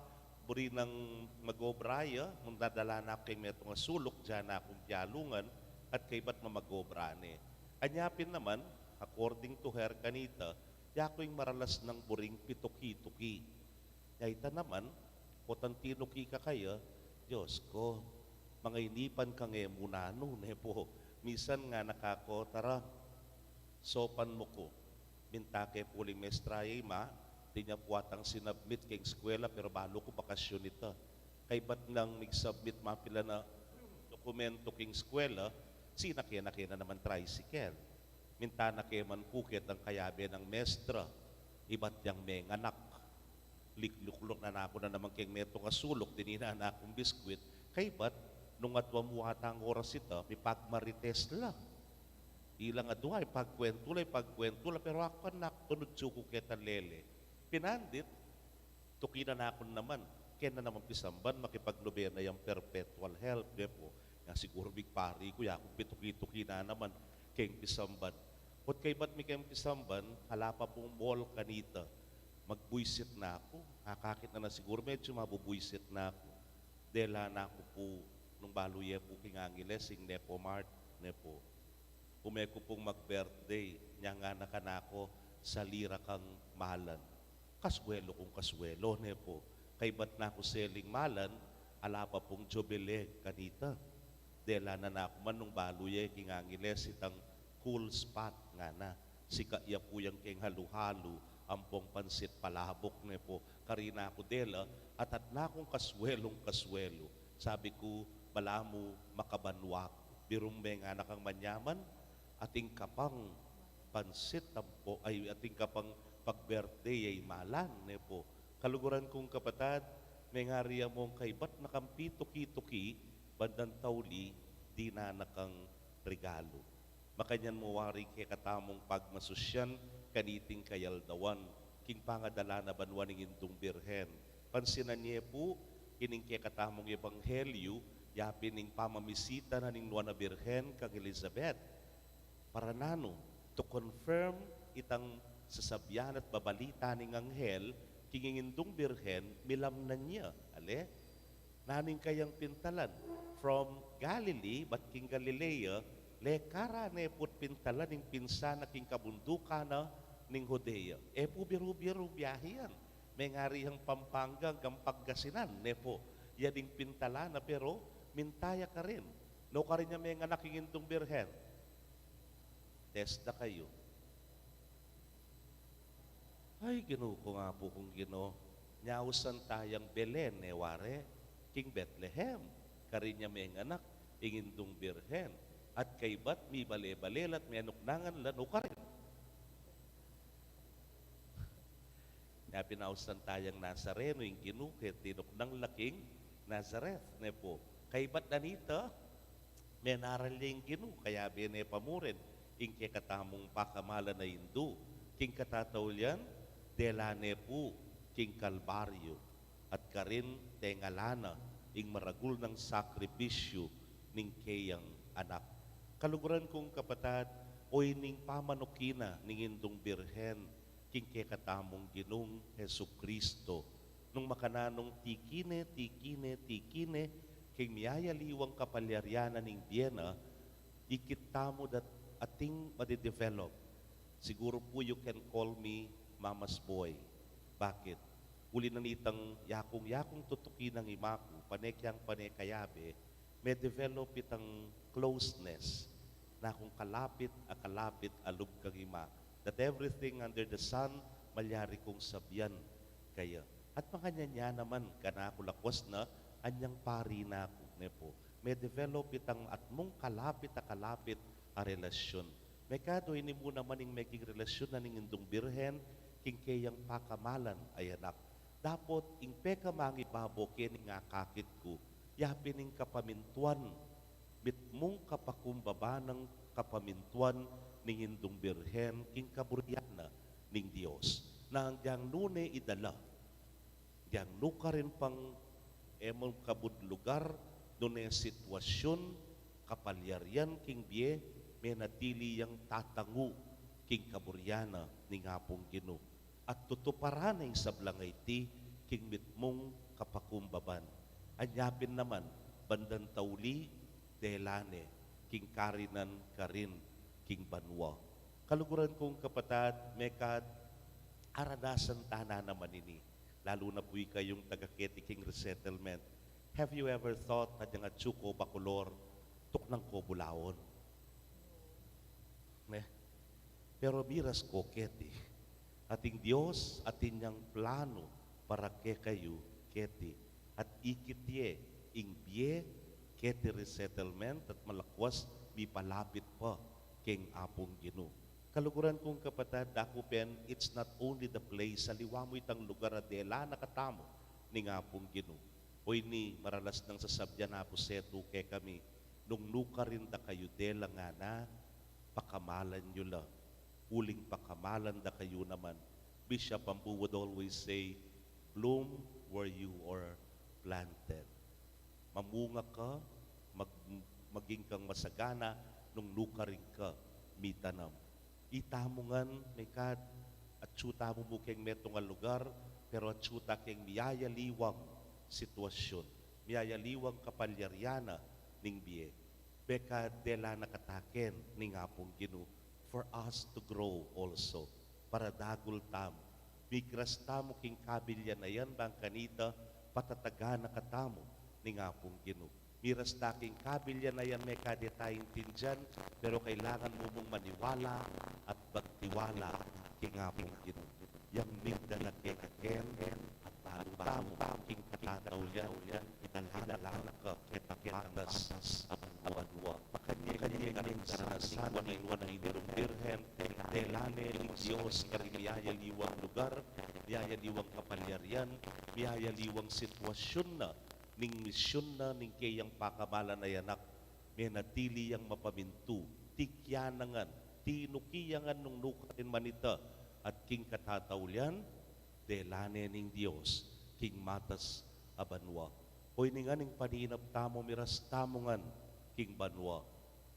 buri nang mag-obra ya, nung dadala na ku keng metung a suluk, dinan na kung pialungan, at kaybat mamag-obra ne. Anya pin naman, according to her kanita, yaku ing maralas nang buring pituki-tuki. Ya ita naman, potang tinuki ka kaya, Dios ku, mangainipan ka nge mu nanu, ne pu. Misan ngana kaku, tara, saupan mu ku. Minta ke pu uling mestra ya, ima, dinan ya pu atang sinubmit keng eskwela, pero balu ku bakasyun ita. Kaybat nang mig-submit mapilan a dokumentu keng eskwela, sinake na ke na naman tricycle. Minta na ke man pu ketang kayabe nang mestra, ibat yang menganak. Lik-, lukluk na naku na naman keng metung a suluk, dinan na kung biskwit. Kaybat, nung atua mu atang oras ita, mipagmarites la. Ilang atua, ipagkwentu la, ipagkwentu la, pero aku, anak, tunud ku ketang lele. Pinandit, tuki na naku naman. Keng na naman pisamban, makipagnobena yang perpetual help, ne pu. Nya siguru mig pari ku, yaku pituki-tuki na naman keng pisamban. Ot kaybat mi keng pisamban, ala pa pung mall kanita. Magbuisit na ku. Akakit na na siguru, medyu mabubuisit na ku. Dela na ku pu, nung balu ye pu king Angeles, ing Nepo Mart, ne pu. Ume ku pung mag-birthday, nya ngana kanaku, sali ra kang malan. Kaswelu kung kaswelu, ne pu. Kaybat na ku seling malan, ala pa pung Jobeleg kanita. Dela na naku man nung balu ye king Angeles itang Cool Spot, ngana. Sikat ya pu yang keng halu-halu ampong pansit palabok, ne pu. Karin na ku dela, atat na kung kaswelung kaswelu. Sabi ku, balamu makabanua ku. Birung me ngana kang manyaman, atin ka pang pansit ampo, ay, atin ka pang pag-birthday ay malan, ne pu. Kaluguran kung kapatad, mengari ya mung kaybat na kang pituki-tuki, bandang tauli, dinan na kang regalu. Makanyan mu wari kekatamung pagmasusyan kaniting kayaldawan, king pangadala na banua ning Indung Birhen. Pansinan ye pu, ining kekatamung ebanghelyu, yapin ing pamamisita na ning Nuan a Birhen kang Elizabeth. Para nanu, to confirm itang sasabian at babalita ning anghel, king ing Indung Birhen, milamnan ya, ale? Nanu ing kayang pintalan? From Galilee, bat king Galilea, leka ra ne pu't pintalan ing pinsan na king kabundukan na ning Judea. E pu biru-biru biahe yan. Mengari yang Pampanga anggang Pangasinan, ne pu. Ya ding pintala na, pero minta ya karin. Nukarin ya menganak ing Indung Birhen? Test da kayu. Ay, Ginu ku, nga pu kung Ginu, nyausan tayang Belen, e ware, king Bethlehem, karin ya menganak ing Indung Birhen, at kaybat mibale-bale la't menuknangan la nukarin. Nya pin ausan tayang Nazareno, ing Ginu, keti tinuknang la king Nazareth, ne pu. Kaybat na nita, menaral ya ing Ginu, kayabe ne pa mu rin ing kekatamung pakamalan a Indu. King katataulian, dela ne pu king Kalbaryo, at karin tengalan na ing maragul nang sakripisyu ning keyang anak. Kaluguran kung kapatad, oyni ing pamanuki na ning Indung Birhen king kekatamung Ginung Jesucristo. Nung makananu nung tiki ne, tiki ne, tiki ne, king miyayaliwang kapalyarian na ning bie na, ikit tamu dat ating made-develop. Siguru pu, you can call me Mama's boy. Bakit? Uli na nitang yakung-yakung tutuki nang ima ku, pane kayang pane kayabe, me-develop itang closeness, na kung kalapit a kalapit a lub kang ima, that everything under the sun, malyari kung sabian kaya. At makanyan ya naman kanaku, lakwas na anyang pari na ku, ne pu. Me-develop itang atmung kalapit a kalapit a relasyun. Mekad oyni mu naman ing meging relasyun na ning Indung Birhen king keyang pakamalan a anak. Dapot ing pekamangibabu keni, akakit ku, yapin ing kapamintuan, mitmung kapakumbaba nang kapamintuan ning Indung Birhen king kaburian na ning Dios. Nang agyang nu ne idala, agyang nukarin pang e mu kabud lugar, nune sitwasyun, kapalyarian king bie, menatili yang tatangu king kaburian na ning Apung Ginu. At tutuparan ne ing sablang aiti king mitmung kapakumbaban. Anya pin naman, bandang tauli, dela ne king karinan karin king banua. Kaluguran kung kapatad, mekad aranasan ta na naman ini, lalu na pu ikayung taga keti king resettlement. Have you ever thought, agyang atyu ko Bacolor, tuknang ko Bulaon? Ne? Pero miras ko keti. At ing Dios atin yang planu para kekayu keti. At ikit ye ing bie keti resettlement at malakwas mipalapit pa keng Apung Ginu. Kaluguran kung kapatad, daku pin, it's not only the place, aliwa mu itang lugar a dela na katamu ning Apung Ginu. Oyni maralas nang sasabian, Apu, setu kekami, nung nukarin da kayu dela, ngana, pakamalan yu la, uling pakamalan da kayu naman. Bishop Ambu would always say, "Bloom where you are planted." Mamunga ka, mag-, maging kang masagana nung nukarin ka mitanam. Itamu ngan, mekad, atyu tamu mu keng metung a lugar, pero atyu ta keng miyayaliwang sitwasyun, miyayaliwang kapalyarian na ning bie. Mekad dela na kataken ning Apung Ginu for us to grow also, para dagul tamu. Migras tamu king kabilyan a yan, bang kanita patatagan na katamu ning Apung Ginu. Miras ta king kabilyan a yan, mekad e ta intindian, pero kailangan mu mung maniwala at magtiwala king Apung Ginu. Yang migdala keka ken at balu-balu king katataulian, idala na la ka keta king matas a banua. Makanyan-kanyan ing sasaniwan ning Indung Birhen, dela ne ning Dios karing miyayaliwang lugar, miyayaliwang kapalyarian, miyayaliwang sitwasyun na ning misyun na ning keyang pakamalan a anak. Menatili yang mapamintu, tikyan na ngan, tinuki ya ngan nung nukarin man ita, at king katataulian, dela ne ning Dios king matas a banua. Oyni ngan ing paninap tamu, miras tamu ngan king banua.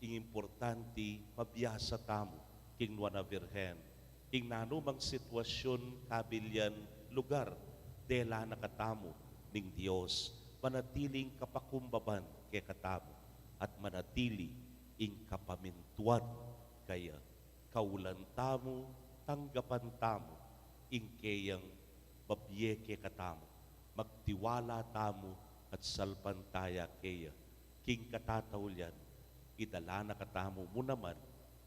Ing importanti, mabiasa tamu king Nuan a Birhen. Ing nanumang sitwasyun, kabilyan, lugar, dela na katamu ning Dios. Manatili ing kapakumbaban kekatamu, at manatili ing kapamintuan kaya. Kaulan tamu, Tanggapan tamu ing keyang mabie kekatamu, magtiwala tamu at salpantaya keya, king katataulian, idala na katamu mu naman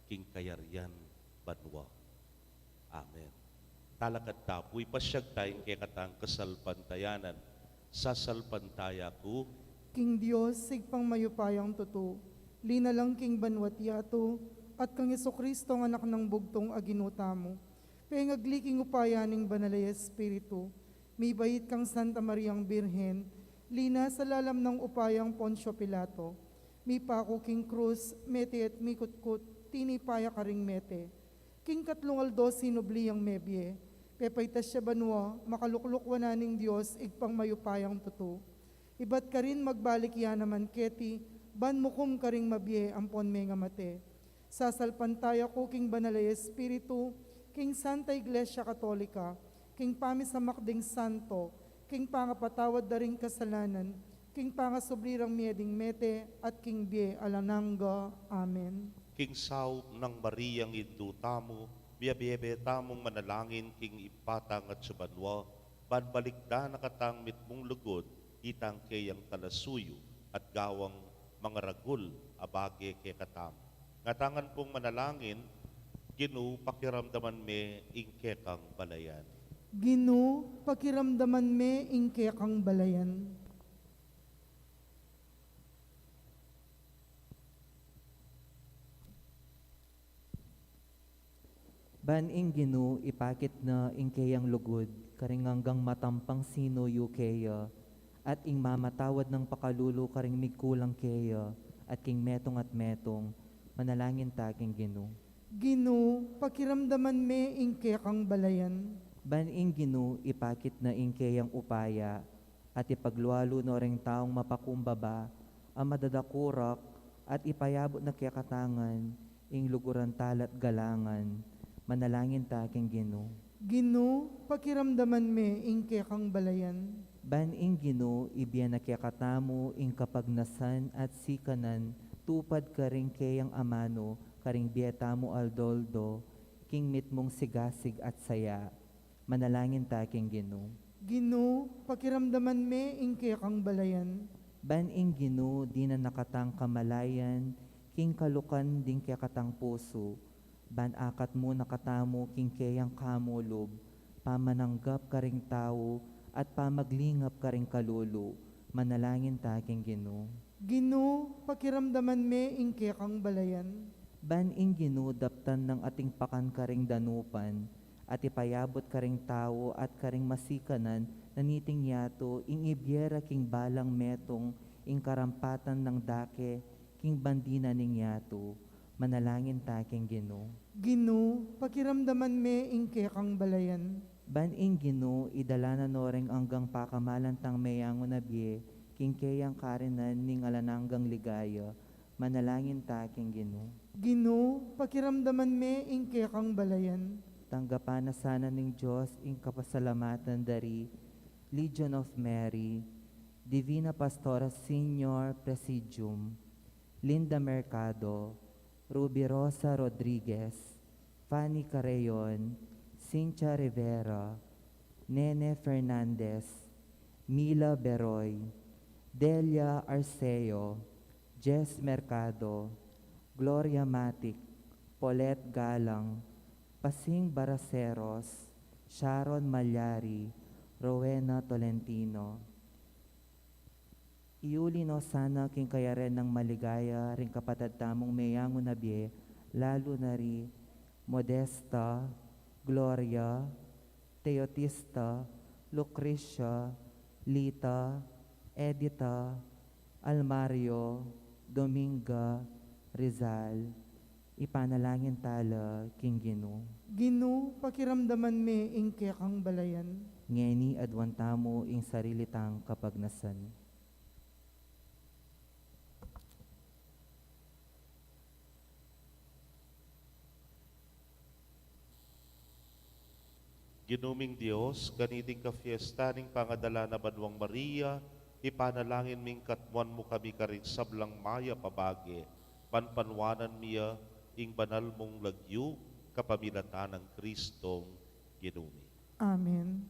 king kayarian banua. Amen. Talakad ta pu, ipasyag ta ing kekatang kasalpantayanan. Sasalpantaya ku king Dios, Ibpang mayupayang tutu, linalang king banua't yatu, at kang Jesucristo, Anak nang bugtung a Ginu tamu, pengagli king upaya ning Banal a Espiritu, mibait kang Santa Mariang Birhen, linasa lalam nang upayang Poncio Pilato, mipaku king krus, mete at mikutkut, tinipa ya karing mete. King katlung aldo sinubli yang mebie, pepaitas ya banua, makalukluk wanan ning Dios, Ibpang mayupayang tutu. Ibat karin magbalik ya naman keti, ban mukum karing mabie ampon mengamate. Sasalpantaya ku king Banal a Espiritu, king Santa Iglesia Katolika, king pamisamak ding santo, king pangapatawad da ring kasalanan, king pangasubli rang mie ding mete, at king bie alang angga. Amen. King saup nang Mariang Indu tamu, miabebe tamung manalangin king Ibpa tang atsu banua, ban balikdan na katang mitmung lugud, itang keyang talasuyu, at gawang mangaragul a bage kekatamu. Ngatangan pung manalangin, Ginu, pakiramdaman me ing kekang balayan. Ginu, pakiramdaman me ing kekang balayan. Ban ing Ginu ipakit na ing keyang lugud, karing anggang matampang sinuyu keya, at ing mamatawad nang pakalulu karing migkulang keya, at king metung at metung, manalangin ta king Ginu. Ginu, pakiramdaman me ing kekang balayan. Ban ing Ginu ipakit na ing keyang upaya, at ipaglualu no reng taung mapakumbaba, a madadakurak, at ipayabut na kekatamu ngan, ing luguran tala't galangan, manalangin ta king Ginu. Ginu, pakiramdaman me ing kekang balayan. Ban ing Ginu ibie na kekatamu ing kapagnasan at sikanan tupad karing keyang amanu karing bie tamu aldo-aldo, king mitmung sigasig at saya. Manalangin ta king Ginu. Ginu, pakiramdaman me ing kekang balayan. Ban ing Ginu dinan na katang kamalayan, king kalukan ding kekatang pusu, ban akatmu na katamu king keyang kamulub, pamananggap karing tau, at pamaglingap karing kalulu, manalangin ta king Ginu. Ginu, pakiramdaman me ing kekang balayan. Ban ing Ginu daptan nang ating pakan karing danupan, at ipayabut karing tau at karing masikanan na niting yatu ing ibie ra king balang metung ing karampatan nang dake king bandi na ning yatu, manalangin ta king Ginu. Ginu, pakiramdaman me ing kekang balayan. Ban ing Ginu idala na no reng anggang pakamalan tang meyangu na bie, king keyang karinan ning alang anggang ligaya, manalangin ta king Ginu. Ginu, pakiramdaman me ing kekang balayan. Tanggapan na sana ning Dios ing kapasalamatan da ri Legion of Mary, Divina Pastora Senior Presidium, Linda Mercado, Ruby Rosa Rodriguez, Fanny Carreon, Cynthia Rivera, Nene Fernandez, Mila Beroy, Delia Arceo, Jess Mercado, Gloria Matic, Paulette Galang, Pasing Baraceros, Sharon Malyari, Rowena Tolentino. Iuli no sana king kayarian nang maligaya ring kapatad tamung meyangu na bie, lalu na ri Modesta, Gloria, Teotista, Lucrecia, Lita, Edita, Almario, Dominga, Rizal, ipanalangin tala king Ginu. Ginu, pakiramdaman me ing kekang balayan. Ngeni aduan tamu ing sarili tang kapagnasan. Ginu ming Dios, kaniting kafiesta ning pangadala na banwang Maria, ipanalangin ming katmuan mu kami karing sablang mayap a bage, panpanwanan mi ya ing banal mung lagyu, Kapamilatan nang Kristong Ginu mi. Amen.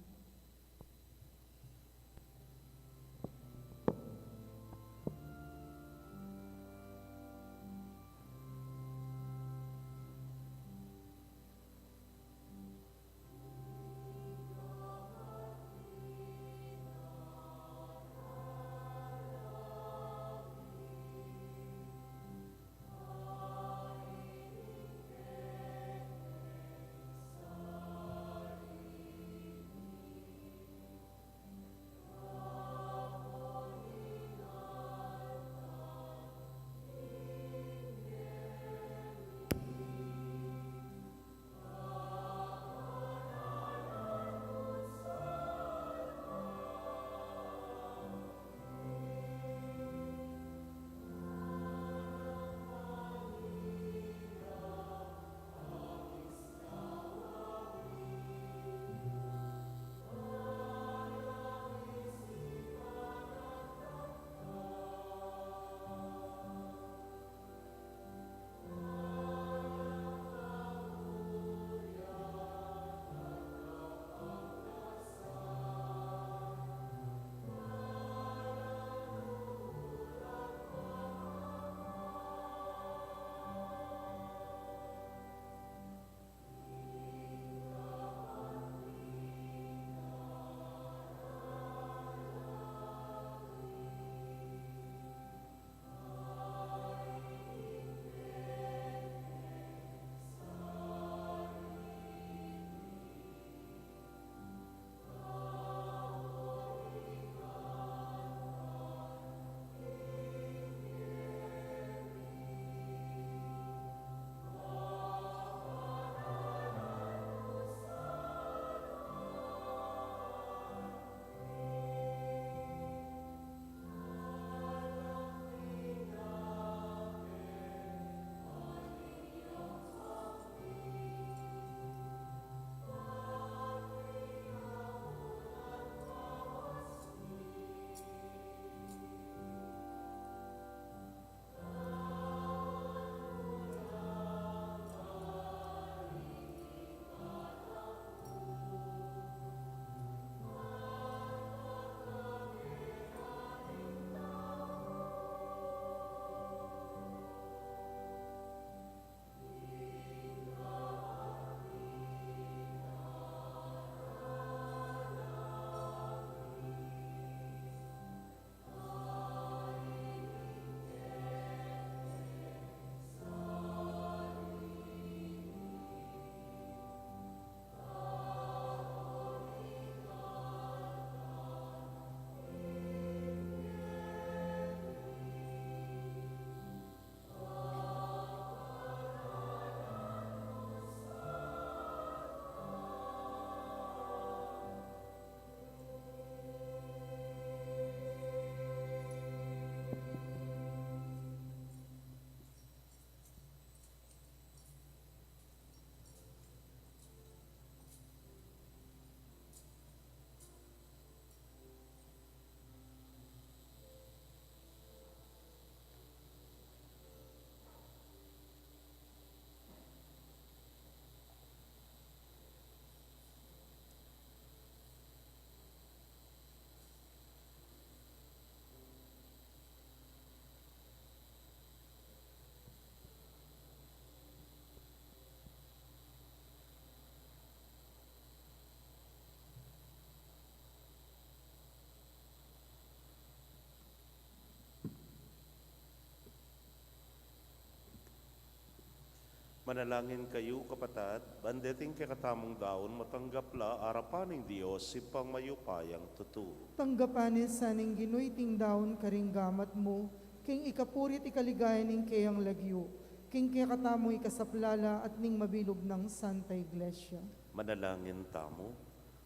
Manalangin kayu, kapatad, ban deting kekatamung daun matanggap la arapan ning Dios, Ibpang mayupayang tutu. Tanggapan ne sa ning Ginu iting daun karing gamat mu, king ikapuri't ikaligaya ning keyang lagyu, king kekatamung ikasaplala at ning mabilug nang Santa Iglesia. Manalangin tamu.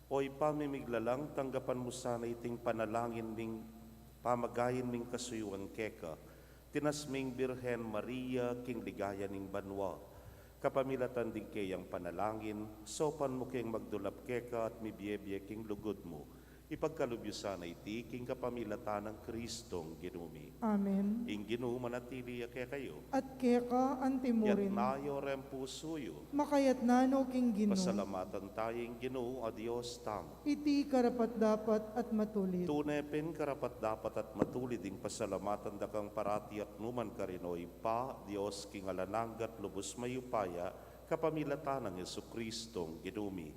O Ibpa ming miglalang, tanggapan mu sana iting panalangin ming pamagayin ming kasuyuan keka, tinas ming Birhen Maria king ligaya ning banua. Kapamilatan ding keyang panalangin, saupan mu keng magdulap keka at mibiebie king lugud mu. Ipagkalub yu sana iti king kapamilatan nang Kristong Ginu mi. Amen. Ing Ginu manatili ya kekayu. At keka antimurin. Itas yu reng pusu yu. Makaitas no king Ginu. Pasalamatan taya ing Ginu a Dios tamu. Iti karapat-dapat at matulid. Tune pin karapat-dapat at matulid ing pasalamatan da kang parati at nukarin man, o Ibpa, Dios king alang angga at lubus mayupaya, kapamilatan nang Jesucristong Ginu mi.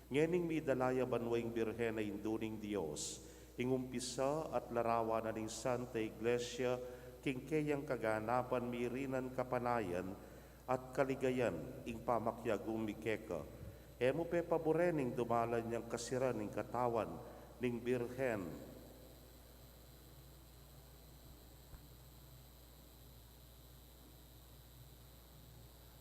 Ngening midala ya banua ing Birhen a Indu ning Dios, ing umpisa at larawan na ning Santa Iglesia, king keyang kaganapan mirinan kapanayan at kaligayan ing pamakiagum mi keka. E mu pe paburen ing dumalan yang kasiran ning katawan ning Birhen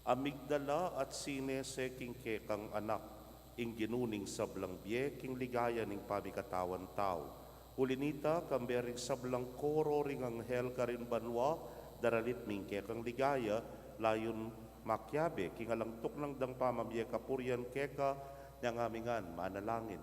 a migdala at sinese king kekang Anak, ing Ginu ning sablang bie, king ligaya ning pamikatawan tau. Uli nita, kambe ring sablang koro ring anghel karin banua, daralit mi ing kekang ligaya, layun makiabe king alang tuknang dang pamamie kapurian keka, nyang ami ngan manalangin.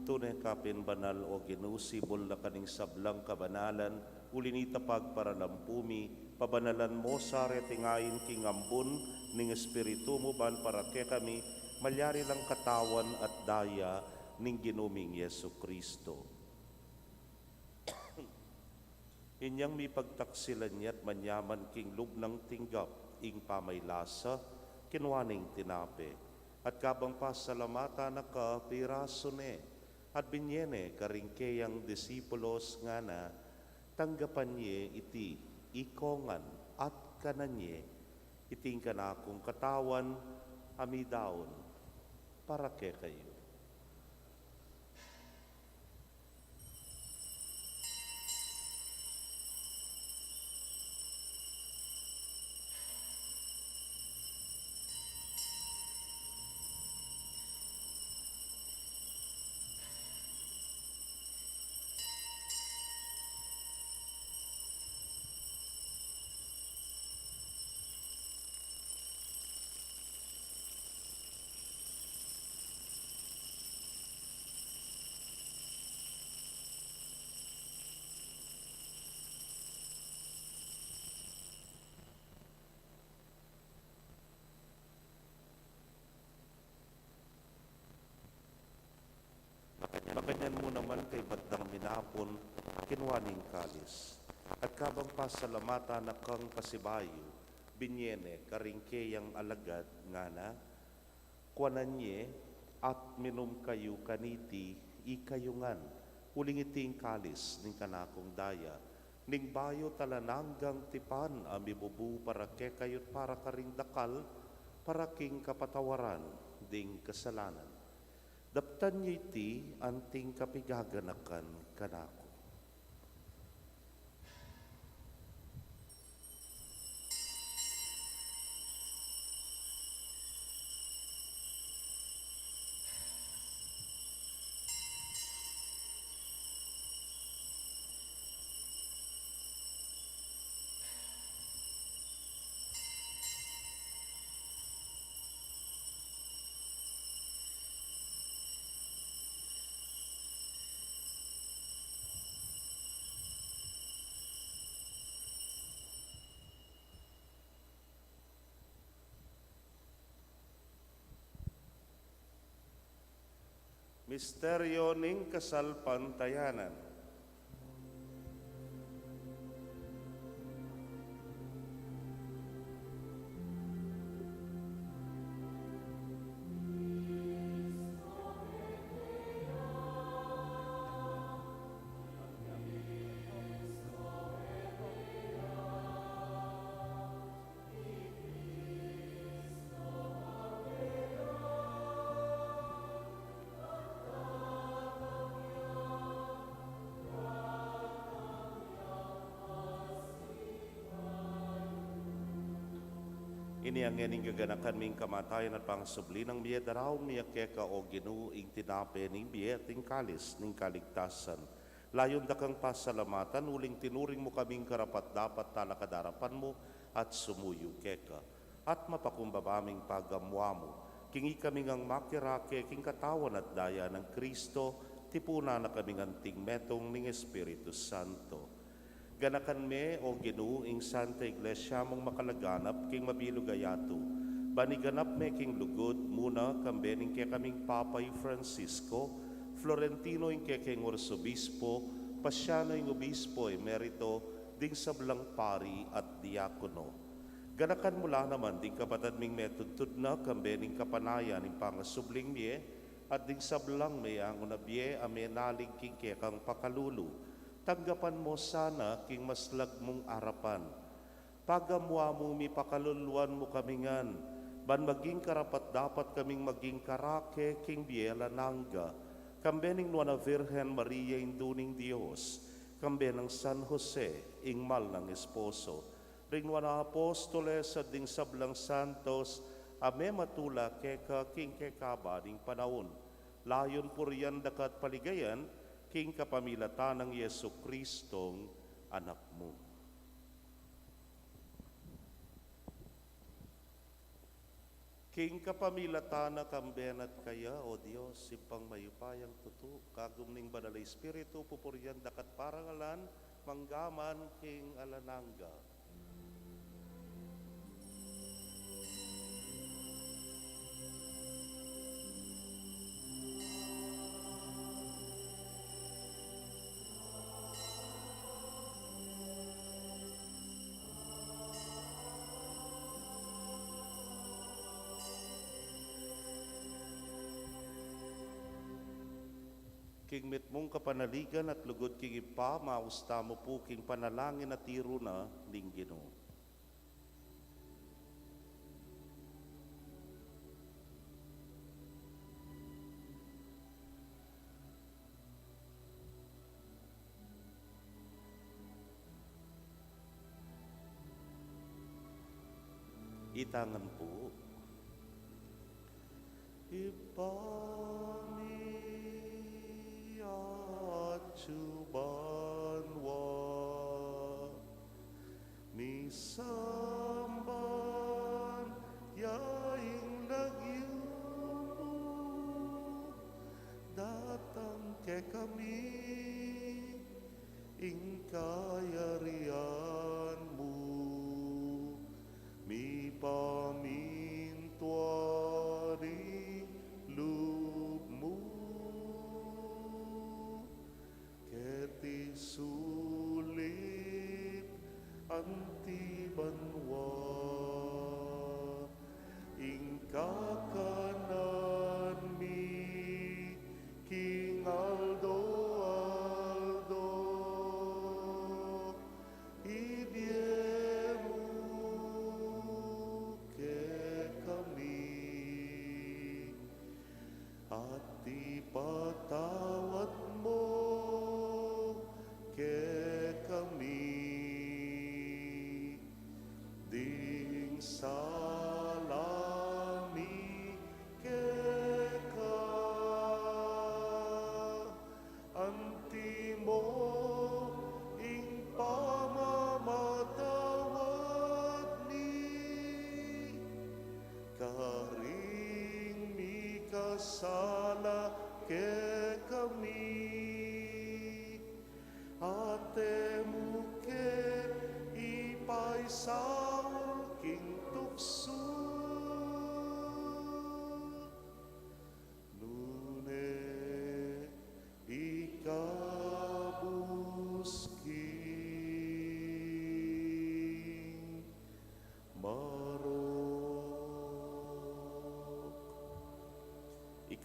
Tune ka pin banal, o Ginu, sibul na ka ning sablang kabanalan, uli nita pagparalampu mi, pabanalan mu sa reting ain king ambun ning Espiritu mu, ban para kekami malyari lang katawan at daya ning Ginu ming Jesucristo. Inyang mipagtaksilan ya at manyaman king lub nang tinggap ing pamaylasa, kinua ne ing tinape, at kabang pasalamatan na ka, pirasu ne, at binie ne karing keyang disipulos, ngana: Tanggapan ye iti ikongan at kanan ye, iti ing kanakung katawan a midaun para kekayu. Makanyan mu naman, kaybat dang minapun, kinua ne ing kalis, at kabang pasalamatan na kang pasibayu, binie ne karing keyang alagad, ngana: Kuanan ye at minum kayu kaniti ikayu ngan, uling iti ing kalis ning kanakung daya, ning bayu at alang anggang tipan a mibubu para kekayu at para karing dakal, para king kapatawaran ding kasalanan. Daptan ye iti anting kapigaganakan kanaku. Misteryo ning kasalpantayanan. Ini ngeni ing gaganakan mi ing kamatayan at pangasubli nang mie, daraun mi keka, o Ginu, ing tinape ning bie at ing kalis ning kaligtasan. Layun da kang pasalamatan, uling tinuring mu kaming karapat-dapat talakad king arapan mu at sumuyu keka. At mapakumbaba ming pagamuamu, king ikami ngang makirake king katawan at daya nang Kristo, tipunan na kaming anting metung ning Espiritu Santo. Ganakan me, o Ginu, ing Santa Iglesia mung makalaganap king mabilug a yatu, ban iganap me king lugud, muna kambe ning kekaming Papa i Francisco, Florentino ing kekeng Arsobispo, Paciano ing Obispo Emerito, ding sablang pari at diakono. Ganakan mu la naman ding kapatad ming metudtud na kambe ning kapanayan ning pangasubling mie, at ding sablang meangu na bie a menalig king kekang pakalulu. Tanggapan mu sana king maslag mung arapan. Pagamuamu, mipakaluluan mu kami ngan, ban maging karapat-dapat kaming maging karake king bie alang angga, kambe ning Nuan a Virgen Maria, Indu ning Dios, kambe nang San Jose, ing mal nang esposo, ring nuan a apostoles at ding sablang santos a mematula keka king kekaba ning panaun, layun purian da ka at paligayan king kapamilatan nang Jesucristong Anak mu. King kapamilatan na, kambe na at kaya, o Dios, Ibpang mayupayang tutu, kagum ning Banal a Espiritu, pupurian da ka at parangalan, mangga man king alang angga. King mitmung kapanaligan at lugud king Ibpa, maus tamu pu king panalangin a tiru na ning Ginu. Itang ngan pu. Ibpa mi, atsu ka banua, misamban ya ing lagyu mu, datang kekami ing kayarian mu, mipamintuan ing lub mu keti sulip anti banua. Ing kakanan mi king aldo-aldo ibie mu kekami, at ipatawad mu kekami ding sala mi keka, anti mu ing pamamatawad mi karing mikasala kekami, at e mu ke ipaisaul king tuksu, nune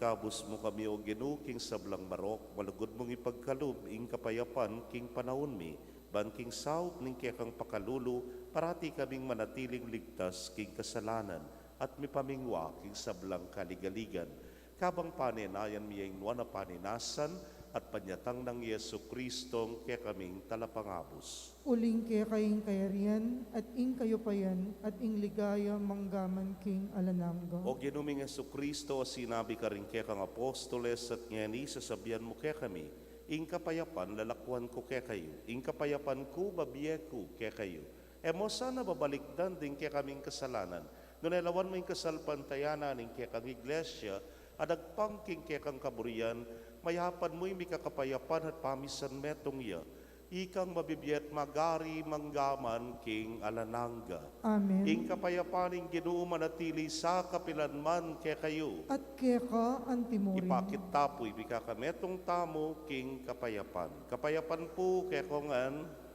Abus mu kami, O Ginu, king sablang marok, malugud mung ipagkalub ing kapayapan king panaun mi, ban king saup ning kekang pakalulu, parati kaming manatiling ligtas king kasalanan, at mipamingwa king sablang kaligaligan. Kabang panenayan mi ing nuan a panenasan, at panyatang nang Jesu Kristong kekaming Talapangabus. Uling keka ing kayarian, at ing kayupayan, at ing ligaya manggaman king alang angga. O Ginu ming Jesu Kristo, a sinabi karing kekang apostoles, at ngeni sasabian mu kekami, ing kapayapan lalakwan ku kekayu, ing kapayapan ku babie ku kekayu. E mu sana babalikdan ding kekaming kasalanan, nune lawan mu ing kasalpantayanan ning kekang Iglesia, a dagpang king kekang kaburian, mayapan mu ing mikakapayapan at pamisan metung ya, ikang mabibie at magari manggaman king alang angga. Amen. Ing kapayapan ning Ginu manatili sa kapilan man kekayu. At keka antimurin. Ipakit ta pu ing mikakametung tamu king kapayapan. Kapayapan pu kekongan.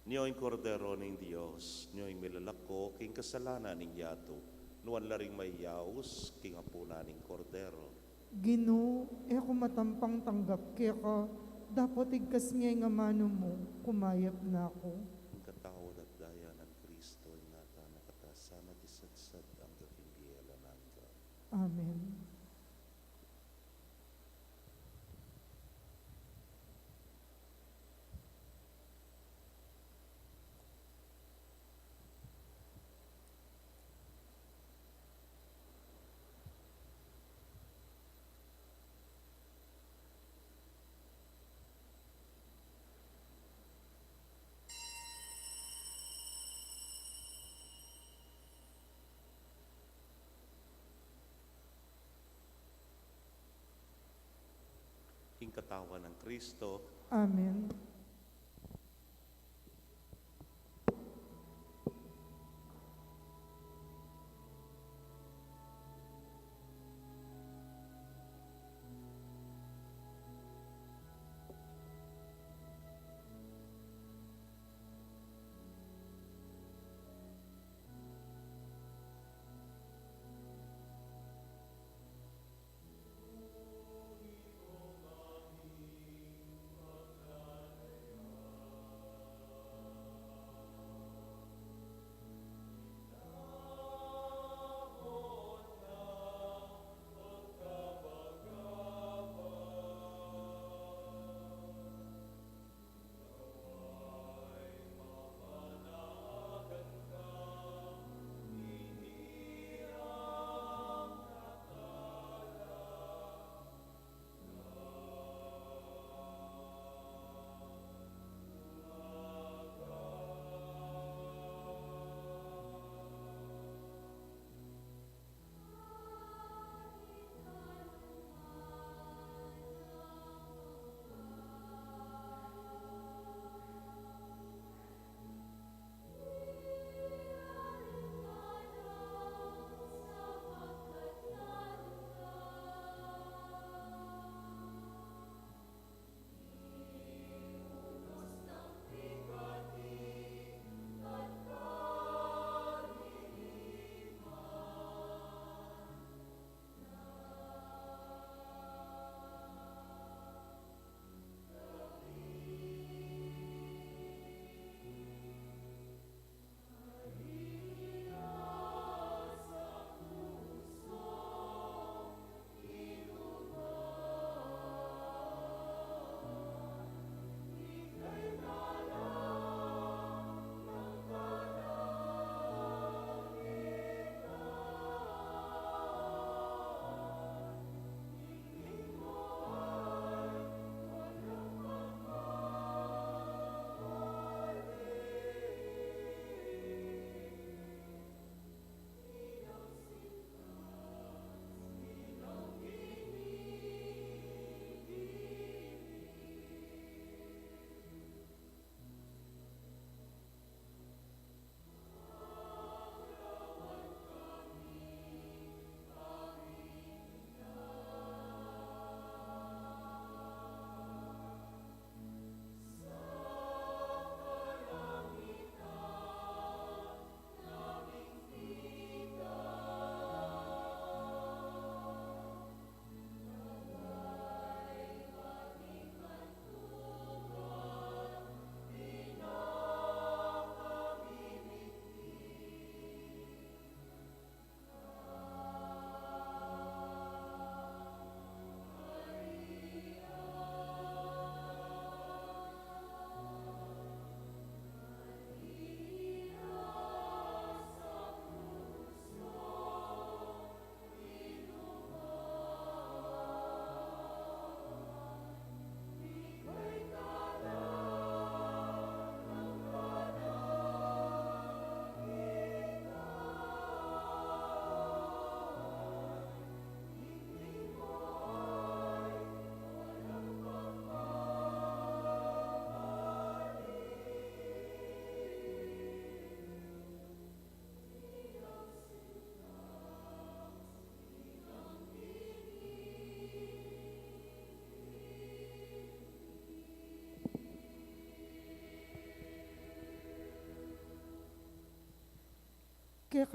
Nyo ing Kordero ning Dios, nyo ing milalako king kasalanan ning yatu, nuan la ring mayayaus king apunan ning Kordero. Ginu, e ku matampang tanggap keka, dapot igkas me ing amanu mu, kumayap na ku. Ing katawan at daya nang Kristo, ingatan na katamu sana at isadsad angga king bie alang angga. Amen. Ing katawan nang Kristo. Amen.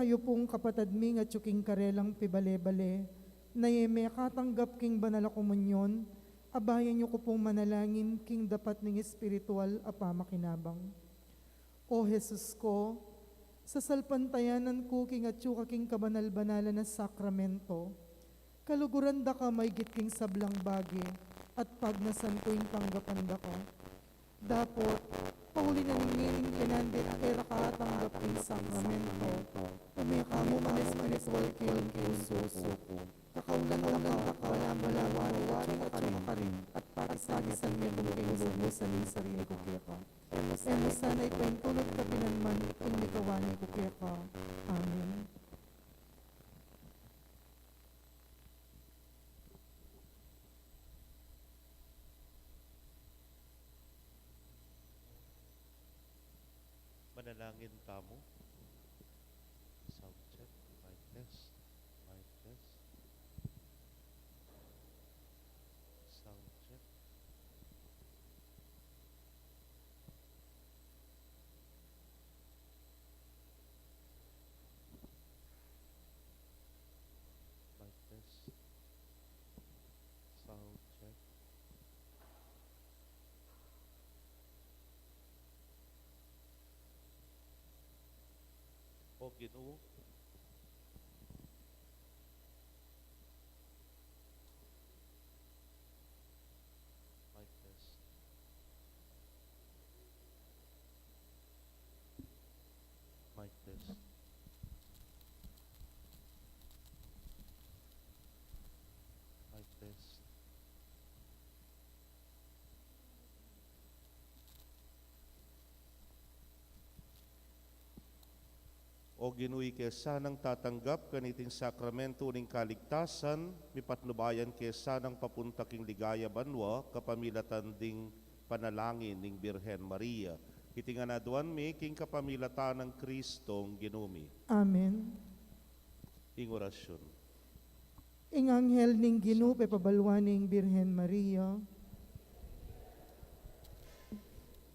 Kayu pung kapatad ming atyu king karelang pibale-bale, na e mekatanggap king banal a komunyon, abayan yu ku pung manalangin king dapat ning espiritual a pamakinabang. O Jesus ko, sasalpantayanan ku king atyu ka king kabanal-banalan a sakramento, kaluguran da ka maigit king sablang bage, at pagnasan ku ing tanggapan da ka. Dapot, pauli na ning ngening penandit e ra ka atanggap king sakramento, ume ka mu man espiritual king pusu ku. Kakaulan da ka, balamu-lamu, at saka karin, at pakisabi sa king lub mu king sarili ku keka. E mu sana ipaintulud kapilan man ing mikawani ku keka. Amen. Manalangin tamu. Sound check, mic test, mic test. Sound check. Mic test. Sound check. O Ginu. Mic test. Mic test. Mic test. O Ginu, ika sanang tatanggap kaniting sakramentu ning kaligtasan, mipatnubayan ke sanang papunta king ligaya banua kapamilatan ding panalangin ning Birhen Maria. Iti ngan aduan mi king kapamilatan nang Kristong Ginu mi. Amen. Ing orasyun. Ing anghel ning Ginu pepabaluan ning Birhen Maria.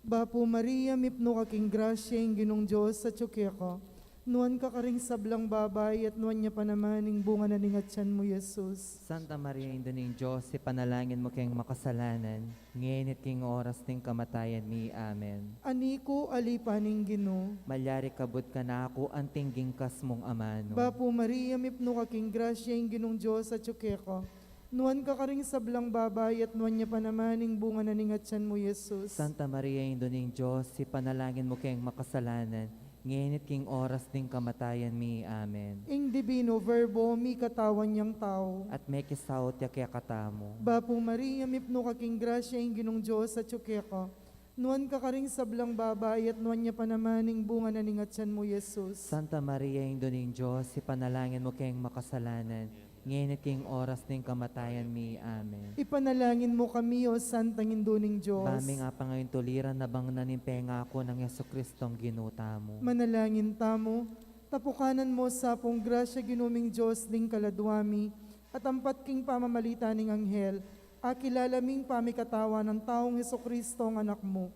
Bapu Maria, mipnu ka king grasya, ing Ginung Dios atyu keka. Nuan ka karing sablang babai, at nuan ya pa naman ing bunga na ning atyan mu, Jesus. Santa Maria, Indu ning Dios, ipanalangin mu keng makasalanan, ngeni at king oras ning kamatayan mi. Amen. Ani ku, alipan ning Ginu. Malyari kabud kanaku anting gingkas mung amanu. Bapu Maria, mipnu ka king grasya, ing Ginung Dios atyu keka. Nuan ka karing sablang babai, at nuan ya pa naman ing bunga na ning atyan mu, Jesus. Santa Maria, Indu ning Dios, ipanalangin mu keng makasalanan, ngeni at king oras ning kamatayan mi. Amen. Ing Divino Verbo, mikatawan yang tau. At mekisaut ya kekatamu. Bapu Maria, mipnu ka king grasya, ing Ginung Dios atyu keka. Nuan ka karing sablang babai, at nuan ya pa naman ing bunga na ning atyan mu, Jesus. Santa Maria, Indu ning Dios, ipanalangin mu keng makasalanan, ngeni at king oras ning kamatayan mi. Amen. Ipanalangin mu kami, O Santang Indu ning Dios. Ba ming apangayuntuliran abang na ning pengaku nang Jesucristong Ginu tamu. Manalangin tamu. Tapukanan mu sa pung grasya, Ginu ming Dios, ding kaladua mi, at ampat king pamamalita ning anghel, akilala ming pamikatawan nang taung Jesucristo, ing Anak mu.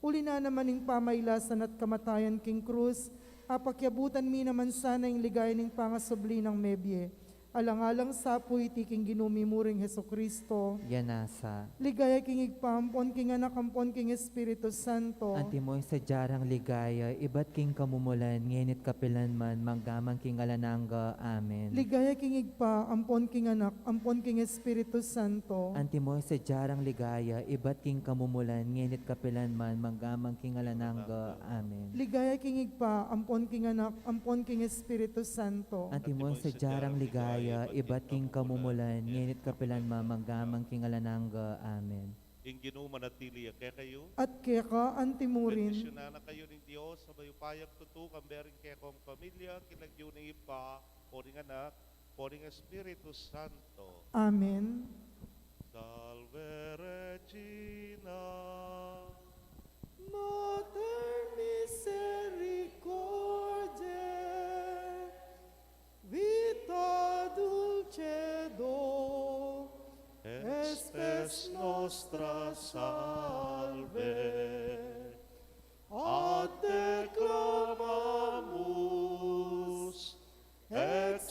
Uli na naman ning pamailasan at kamatayan king krus, apakyabutan mi naman sana ing ligaya ning pangasubli nang mebie. Alang-alang sa pu iti king Ginu mi mu ring Jesucristo. Ya nasa. Ligaya king Ibpa, ampon king Anak, ampon king Espiritu Santo. Antimo ing sadya rang ligaya, ibat king kamumulan, ngeni at kapilan man, mangga man king alang angga. Amen. Ligaya king Ibpa, ampon king Anak, ampon king Espiritu Santo. Antimo ing sadya rang ligaya, ibat king kamumulan, ngeni at kapilan man, mangga man king alang angga. Amen. Ligaya king Ibpa, ampon king Anak, ampon king Espiritu Santo. Antimo ing sadya rang ligaya, ibat king kamumulan, ngeni at kapilan man, mangga man king alang angga. Amen. Ing Ginu manatili ya kekayu. At keka antimurin. Bendisyunan na kayu ning Dios a mayupayang tutu, kambe ring kekong pamilya, king lagyu ning Ibpa, o ning Anak, o ning Espiritu Santo. Amen. Salve Regina, Mater misericordiae, Vita dulcedo, spes nostra salve. A te clamamus,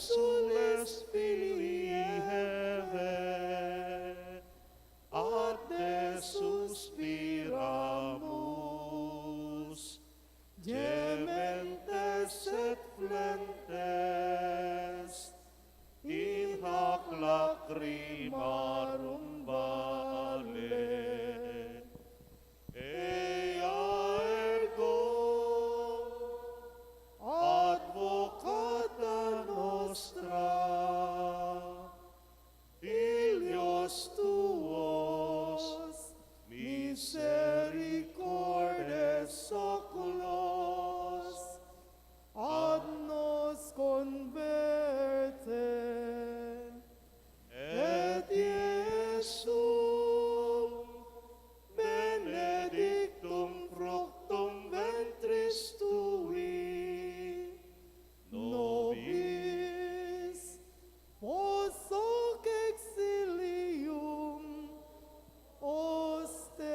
Sules filii Hevae, at de suspiramus, gementes et flentes, in hac lacrimarum valle. Ea ergo advocata nostra, filios tuos, misericordes oculos, ad nos converte, et Iesum benedictum fructum ventris tui, nobis post hoc exilium ostende.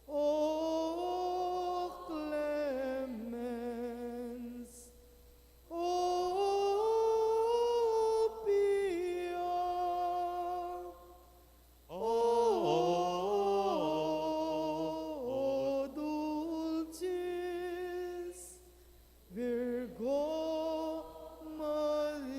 O clemens, o pia, o, o dulcis Virgo Maria.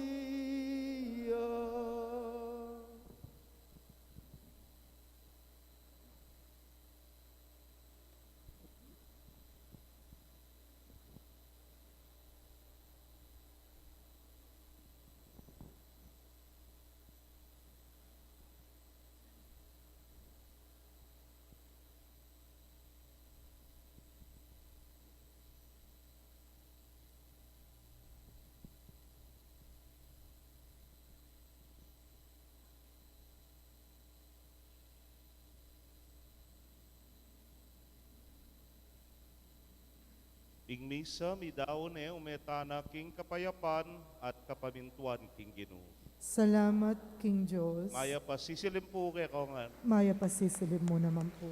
Ing misa midaun ne, ume tana king kapayapan at kapamintuan king Ginu. Salamat king Dios. Mayap a sisilim pu kekayu ngan. Mayap a sisilim mu naman pu.